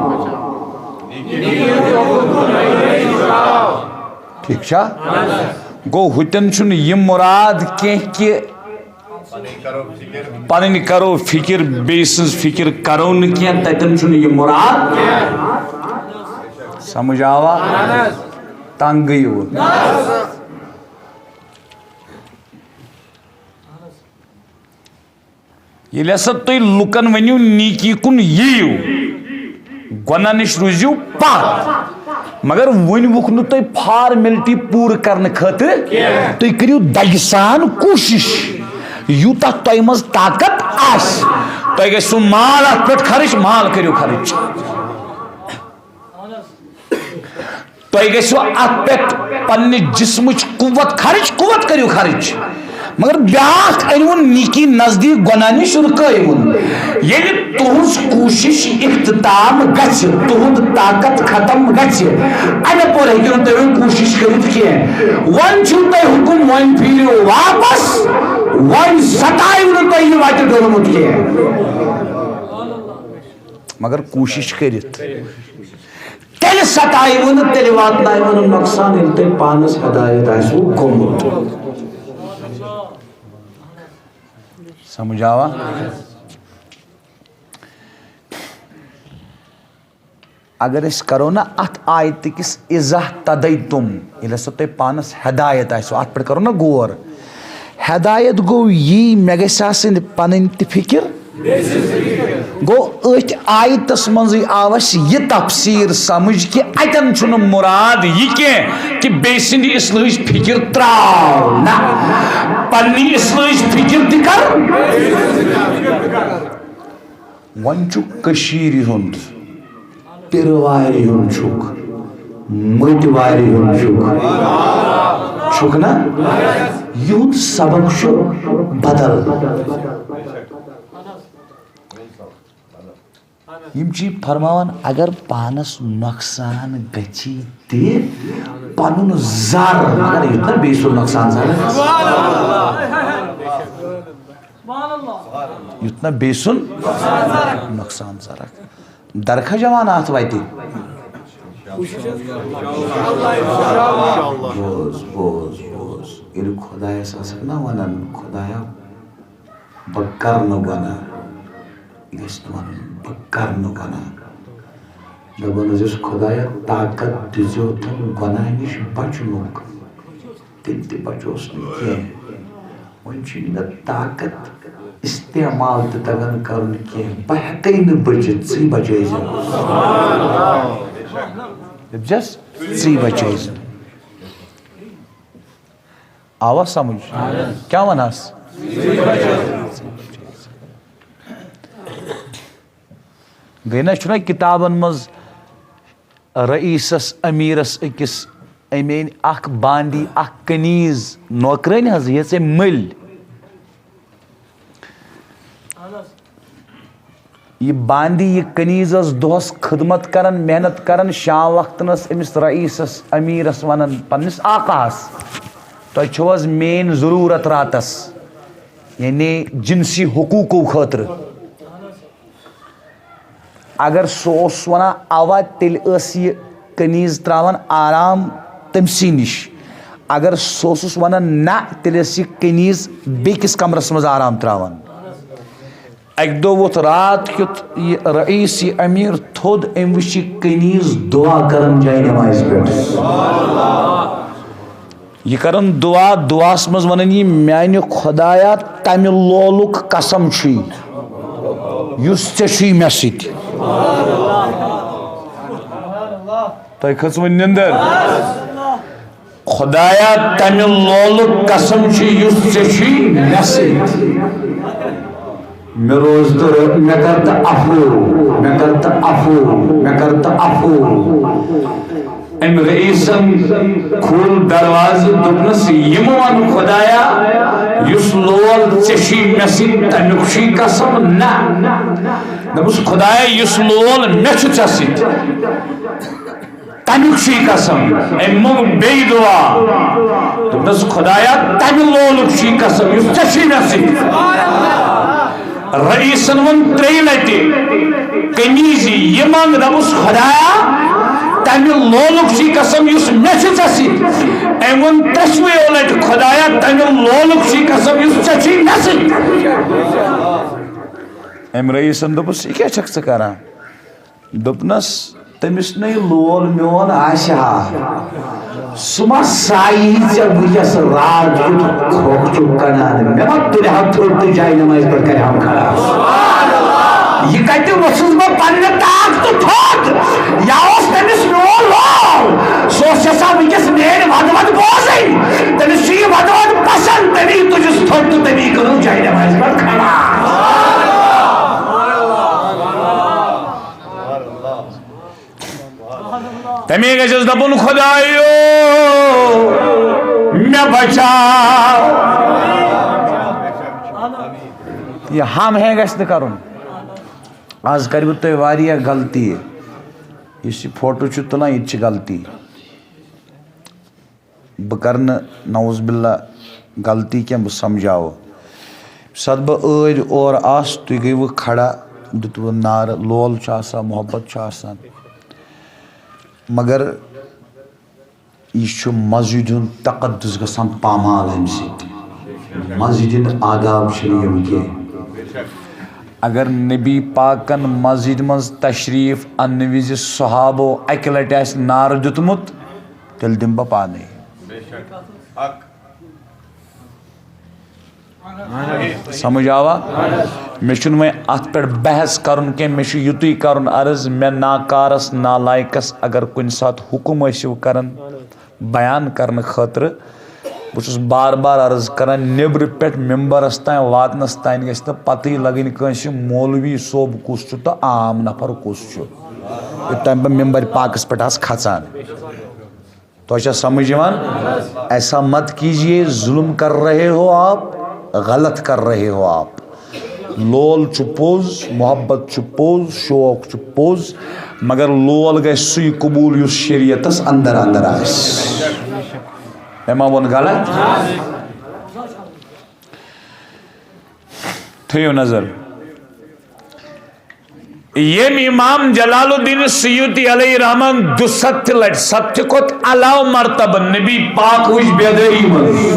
ٹھیک چھا؟ گوٚو، ہُتٮ۪ن چھُنہٕ یہِ مُراد کینٛہہ کہِ پنٕنۍ کرو فکر، بیٚیہِ سٕنٛز فکر کرو نہٕ کینٛہہ، تتٮ۪ن چھُنہٕ یہِ مُراد۔ سمجھ آوا؟ تنگ گٔیوٕ۔ ییٚلہِ ہسا تُہۍ لُکن ؤنِو، نیکی کُن یِیِو، گۄناہ نِش روٗزِو پتھ۔ مگر وۄنۍ وُکھ نہٕ تۄہہِ فارمیلٹی پوٗرٕ کرنہٕ خٲطرٕ۔ تُہۍ کٔرِو دگہِ سان کوٗشِش، یوٗتاہ تۄہہِ منٛز طاقت آسہِ۔ تۄہہِ گژھِوٕ مال اتھ پٮ۪ٹھ خرٕچ، مال کٔرِو خرٕچ۔ تۄہہِ گژھِوٕ اتھ پٮ۪ٹھ پننہِ جسمٕچ قوت خرٕچ، قوت کٔرِو خرٕچ۔ مگر بیٛاکھ أنۍوُن نیکی نزدیٖک، گۄناہ نِش رُکٲیوُن۔ ییٚلہِ تُہٕنٛز کوٗشِش اختتام گژھِ، تُہُنٛد طاقت ختم گژھِ، اَمہِ پورٕ ہیٚکِو نہٕ تُہۍ وۄنۍ کوٗشِش کٔرِتھ کینٛہہ۔ وۄنۍ چھُو تۄہہِ حُکُم، وۄنۍ پھیٖرِو واپس، وۄنۍ ستایِو نہٕ تۄہہِ یہِ وَتہِ ڈوٚلمُت کینٛہہ۔ مگر کوٗشِش کٔرِتھ۔ تیٚلہِ ستایِوٕ نہٕ، تیٚلہِ واتنٲیِوٕ نہٕ نۄقصان، ییٚلہِ تۄہہِ پانَس ہدایت آسِوٕ گوٚمُت۔ سمجھ آوا؟ اگر أسۍ کرو نا اتھ آیتہِ کِس اذا اہتدیتم، ییٚلہِ ہسا تۄہہِ پانس ہدایت آسِوٕ، اتھ پٮ۪ٹھ کرو نا غور۔ ہدایت گوٚو یی، مےٚ گژھِ آسٕنۍ پنٕنۍ تہِ فکر۔ گوٚو، أتھۍ آیتس منٛزٕے آو اسہِ یہِ تفسیٖر سمجھ کہِ اتٮ۪ن چھُنہٕ مُراد یہِ کینٛہہ کہِ بیٚیہِ سٕنٛدِ اصلٲحٕچ فکر تراو نہ، پننہِ اصلٲحٕچ فکر تہِ کر۔ وۄنۍ چھُ کٔشیٖرِ ہُنٛد، پِرٕ وارِ ہُنٛد چھُکھ، مٔٹۍ وارِ ہُنٛد چھُکھ، چھُکھ نا؟ یِہُنٛد سبق چھُ بدل۔ یِم چھِ فرماوان، اگر پانس نۄقصان گژھی تہِ، پنُن زر، مگر یُتھ نہ بیٚیہِ سُنٛد نۄقصان زر۔ یُتھ نہ بیٚیہِ سُنٛد نۄقصان زرکھ۔ درکھا جوان اتھ وتہِ۔ بوز، بوز، بوز۔ ییٚلہِ خۄدایس آسکھ نہ ونان، خۄدایا، بہٕ کرٕ نہٕ گۄناہ، یہِ گژھِ نہٕ ونُن، بہٕ کرٕ نہٕ گۄناہ۔ دپان حظ چھُس، خۄدایا، طاقت دِژیوتھم گۄناہ نِش بچنُک۔ تیٚلہِ تہِ بچوس نہٕ کینٛہہ۔ وۄنۍ چھُنہٕ مےٚ طاقت استعمال تہِ تگان کرُن کینٛہہ۔ بہٕ ہٮ۪کَے نہٕ بٔچِتھ، ژٕے بچٲیزٮ۪م۔ دٔپزٮ۪س، ژٕے بچٲیزٮ۪م۔ آوا سمجھ؟ کیٛاہ ونہس؟ گٔے نہ، چھُنہ کتابن منٛز رئیسس، امیرس، أکِس أمۍ أنۍ اکھ باندی، اکھ کنیز نوکرٲنۍ حظ، یہِ ژےٚ مٔلۍ۔ یہِ باندی، یہِ کنیز ٲس دۄہس خدمت کران، محنت کران، شام وقتن ٲس أمِس رئیسس، امیرس ونان، پننِس آقاہس، "تۄہہِ چھو حظ میٲنۍ ضروٗرت راتس، یعنی جنسی حقوٗقو خٲطرٕ؟" اگر سُہ اوس ونان اوا، تیٚلہِ ٲس یہِ کنیز تراوان آرام تٔمۍ سٕے نِش۔ اگر سُہ اوسُس ونان نہ، تیٚلہِ ٲس یہِ کنیز بیٚکِس کمرس منٛز آرام تراوان۔ اکہِ دۄہ ووٚتھ رات کیُتھ یہِ رئیس، یہِ امیر تھوٚد، أمۍ وٕچھ یہِ کنیز دعا کران جاے نمازِ پٮ۪ٹھ۔ یہِ کران دعا، دعاہس منٛز ونان یہِ، "میانہِ خۄدایا، تمہِ لولُک قسم چھُے، یُس ژےٚ چھُے مےٚ سۭتۍ۔" تۄہہِ کھٔژوٕ نِندٕر؟ خۄدایا، تَمہِ لولُک قسم چھُ یُس ژےٚ چھُے مےٚ سۭتۍ۔ مےٚ روز تہٕ رٲ-، مےٚ کر تہٕ عفو، مےٚ کر تہٕ عفو، مےٚ کر تہٕ عفو۔ أمۍ رئیسن کھول دروازٕ، دوٚپنس، "یِمہٕ وَن خۄدایا، یُس لول ژےٚ چھُے مےٚ سۭتۍ، تَمیُک چھُے قسم؟" نہ۔ دوٚپُس، "خۄدایا، یُس لول مےٚ چھُ ژےٚ سۭتۍ، تَمیُک چھُے قسم۔" أمۍ موٚنگ بیٚیہِ دُعا۔ دوٚپنس، "خۄدایا، تَمہِ لولُک چھُے قسم، یُس ژےٚ چھُے مےٚ سۭتۍ۔" رئیسن ووٚن ترٛیٚیہِ لٹہِ، "قمیضی، یہِ منٛگ۔" دوٚپُس، "خۄدایا، تَمہِ لولُک چھُے قسم، یُس مےٚ چھُ ژےٚ سۭتۍ۔" أمۍ ووٚن ترٛٮ۪شوَیو لٹہِ، "خۄدایا، تَمہِ لولُک چھُے قسم، یُس ژےٚ چھُے مےٚ سۭتۍ۔" أمۍ رئیسن دوٚپُس، "یہِ کیٛاہ چھکھ ژٕ کران؟" دوٚپنس، "تٔمِس نے لول میون آسہِ ہا، سُہ ما سایہِ ژےٚ وٕنکیٚس راتھ کیُتھ کھوکھ چھُکھ کڑان؟ مےٚ ما تُلہِ ہا تھوٚد تہٕ جاے نمازِ پٮ۪ٹھ کرِ ہا کھڑا؟ یہِ کتہِ ووٚتھُس بہٕ پننہِ طاقتہٕ تھوٚد؟ یا اوس تٔمِس میون لول، سُہ اوس یژھان وٕنکیٚس میٲنۍ ودٕ ودٕ بوزٕنۍ۔ تٔمِس چھُ یہِ ودٕ ودٕ پسند، تٔمی تُجُس تھوٚد تہٕ تٔمی کٔرٕس جاے نمازِ پٮ۪ٹھ کھڑا۔" تَمے گژھٮ۪س دَپُن، "خۄدایو، مےٚ بچاو۔" یہِ ہم ہے گژھِ نہٕ کَرُن۔ آز کَرِوٕ تۄہہِ واریاہ غلطی۔ یُس یہِ فوٹو چھُ تُلان، یہِ تہِ چھِ غلطی۔ بہٕ کرٕ نہٕ، نعوذ باللہ، غلطی کینٛہہ، بہٕ سمجھاوٕ۔ ییٚمہِ ساتہٕ بہٕ ٲدۍ اورٕ آس، تُہۍ گٔیوٕ کھڑا، دیُتوٕ نعرٕ، لول چھُ آسان، محبت چھُ آسان، مگر یہِ چھُ مسجد ہُنٛد تقدس گژھان پامال اَمہِ سۭتۍ۔ مسجد ہٕنٛدۍ آداب چھِنہٕ یِم کینٛہہ۔ اگر نبی پاکن مسجد منٛز تشریف اننہٕ وِزِ صحابو اکہِ لٹہِ آسہِ نعرٕ دیُتمُت، تیٚلہِ دِمہٕ بہٕ پانے۔ سمجھ آوا؟ مےٚ چھُنہٕ وۄنۍ اتھ پٮ۪ٹھ بحث کرُن کینٛہہ، مےٚ چھُ یُتُے کرُن عرض، مےٚ ناکارس نالایکس اگر کُنہِ ساتہٕ حکم ٲسِو کران بیان کرنہٕ خٲطرٕ، بہٕ چھُس بار بار عرض کران، نیٚبرٕ پٮ۪ٹھ ممبرس تام واتنس تام گژھِ نہٕ پتہٕے لگٕنۍ کٲنٛسہِ مولوی صٲب کُس چھُ تہٕ عام نفر کُس چھُ، یوٚتام بہٕ ممبر پاکس پٮ۪ٹھ آسہٕ کھژان۔ تو اچھا سمجھ یِوان؟ ایسا مت کیجیے، ظلم کر رہے ہو آپ، غلط کر رہے ہو آپ۔ لول چھُ پوٚز، محبت چھُ پوٚز، شوق چھُ پوٚز، مگر لول گژھِ سُے قبول یُس شریعتس اندر اندر آسہِ۔ مےٚ ما ووٚن غلط؟ تھٲیِو نظر۔ ییٚمۍ امام جلال الدین سیوطی علیہ رحمان دُستہِ لٹہِ، ستہِ کھۄتہٕ علاوٕ مرتبہٕ نبی پاک وٕچھ بیدٲری منٛز۔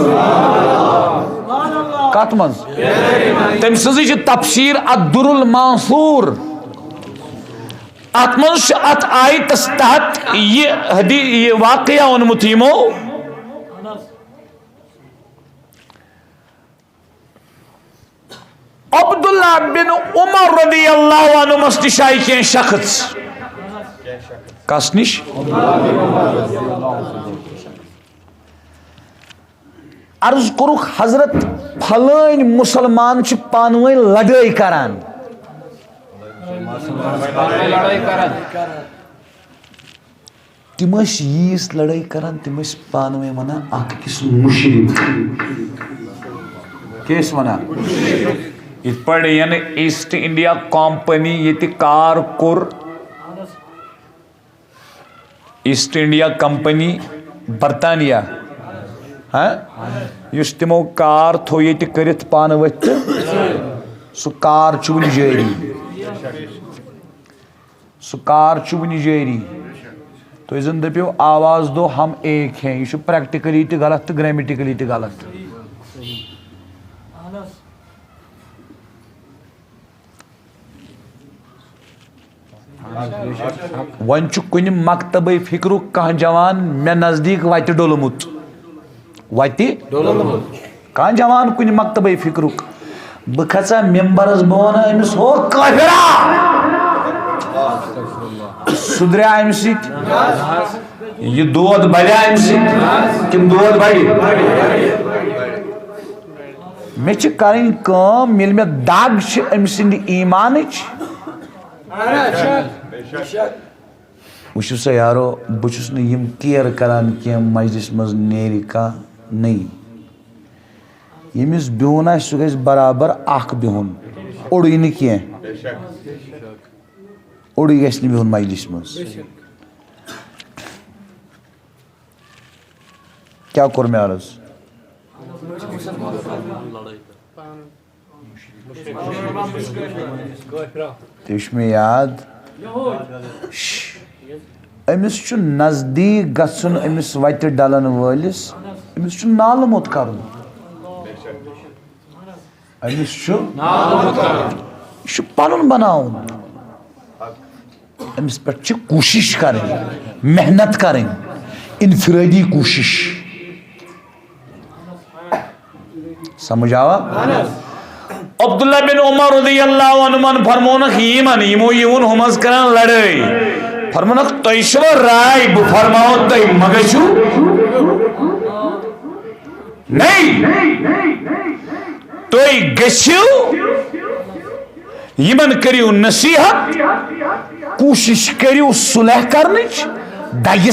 کتھ منٛز؟ تٔمۍ سٕنٛزٕے چھِ تفسیر الدر المنثور۔ اتھ منٛز چھُ اتھ آیتس تحت یہِ حدی-، یہِ واقعہ اوٚنمُت یِمو۔ عبداللہ بن عمر رضی اللہ عنہمس نِش آیہِ کینٛہہ شخص۔ کس نِش؟ عرض کوٚرُکھ، حضرت، پھلٲنۍ مسلمان چھِ پانہٕ ؤنۍ لڑٲے کران۔ تِم ٲسۍ ییٖژ لڑٲے کران، تِم ٲسۍ پانہٕ ؤنۍ ونان اکھ أکِس مُشرِک۔ کیٛاہ ٲسۍ ونان؟ یِتھ پٲٹھۍ ین ایسٹ انڈیا کمپنی ییٚتہِ کار کوٚر، ایسٹ انڈیا کمپنی برطانیہ، ہاں، یُس تِمو کار تھوٚو ییٚتہِ کٔرِتھ پانہٕ ؤتھۍ تہٕ سُہ کار چھُ وُنہِ جٲری۔ سُہ کار چھُ وُنہِ جٲری۔ تُہۍ زَن دٔپِو، "آواز دو ہم ایک ہیں"، یہِ چھُ پریکٹیکلی تہِ غلط تہٕ گرامیٹیکلی تہِ غلط۔ وۄنۍ چھُ کُنہِ مکتبے فکرُک کانٛہہ جوان مےٚ نزدیٖک وتہِ ڈوٚلمُت۔ وتہِ؟ کانٛہہ جوان کُنہِ مکتبے فکرُک۔ بہٕ کھژا ممبرس، بہٕ ونہٕ أمِس، "ہو کٲفرا!" سُدریا امہِ سۭتۍ؟ یہِ دود بڑیا امہِ سۭتۍ کِنہٕ دود بڑِ؟ مےٚ چھِ کرٕنۍ کٲم، ییٚلہِ مےٚ دگ چھِ أمۍ سٕنٛدِ ایٖمانٕچ۔ وٕچھِو سا یارو، بہٕ چھُس نہٕ یِم کِیر کران کینٛہہ، مجلس منٛز نیرِ کانٛہہ نٔیی۔ ییٚمِس بِہُن آسہِ، سُہ گژھِ برابر اکھ بِہُن، اوٚڑُے نہٕ کینٛہہ، اوٚڑُے گژھِ نہٕ بِہُن مجلس منٛز۔ کیٛاہ کوٚر مےٚ عرض؟ تہِ چھُ مےٚ یاد۔ شش۔ أمِس چھُ نزدیٖک گژھُن أمِس وَتہِ ڈَلَن وٲلِس، أمِس چھُ نالہٕ موٚت کَرُن۔ أمِس چھُ، یہِ چھُ پَنُن بَناوُن۔ أمِس پٮ۪ٹھ چھِ کوٗشِش کَرٕنۍ، محنت کَرٕنۍ، اِنفرٲدی کوٗشِش۔ سمجھ آوا؟ عبداللہ بن عمر رضی اللہ عنہمن فرمونکھ یِمن، یِمو یِہُن ہُمس کران لڑٲے۔ فرمونکھ، "تۄہہِ چھوا راے بہٕ فرماوو تۄہہِ مہ گٔژھِو؟" نہیں، تُہۍ گٔژھِو، یِمن کٔرِو نصیحت، کوٗشِش کٔرِو صلح کرنٕچ، دَگہِ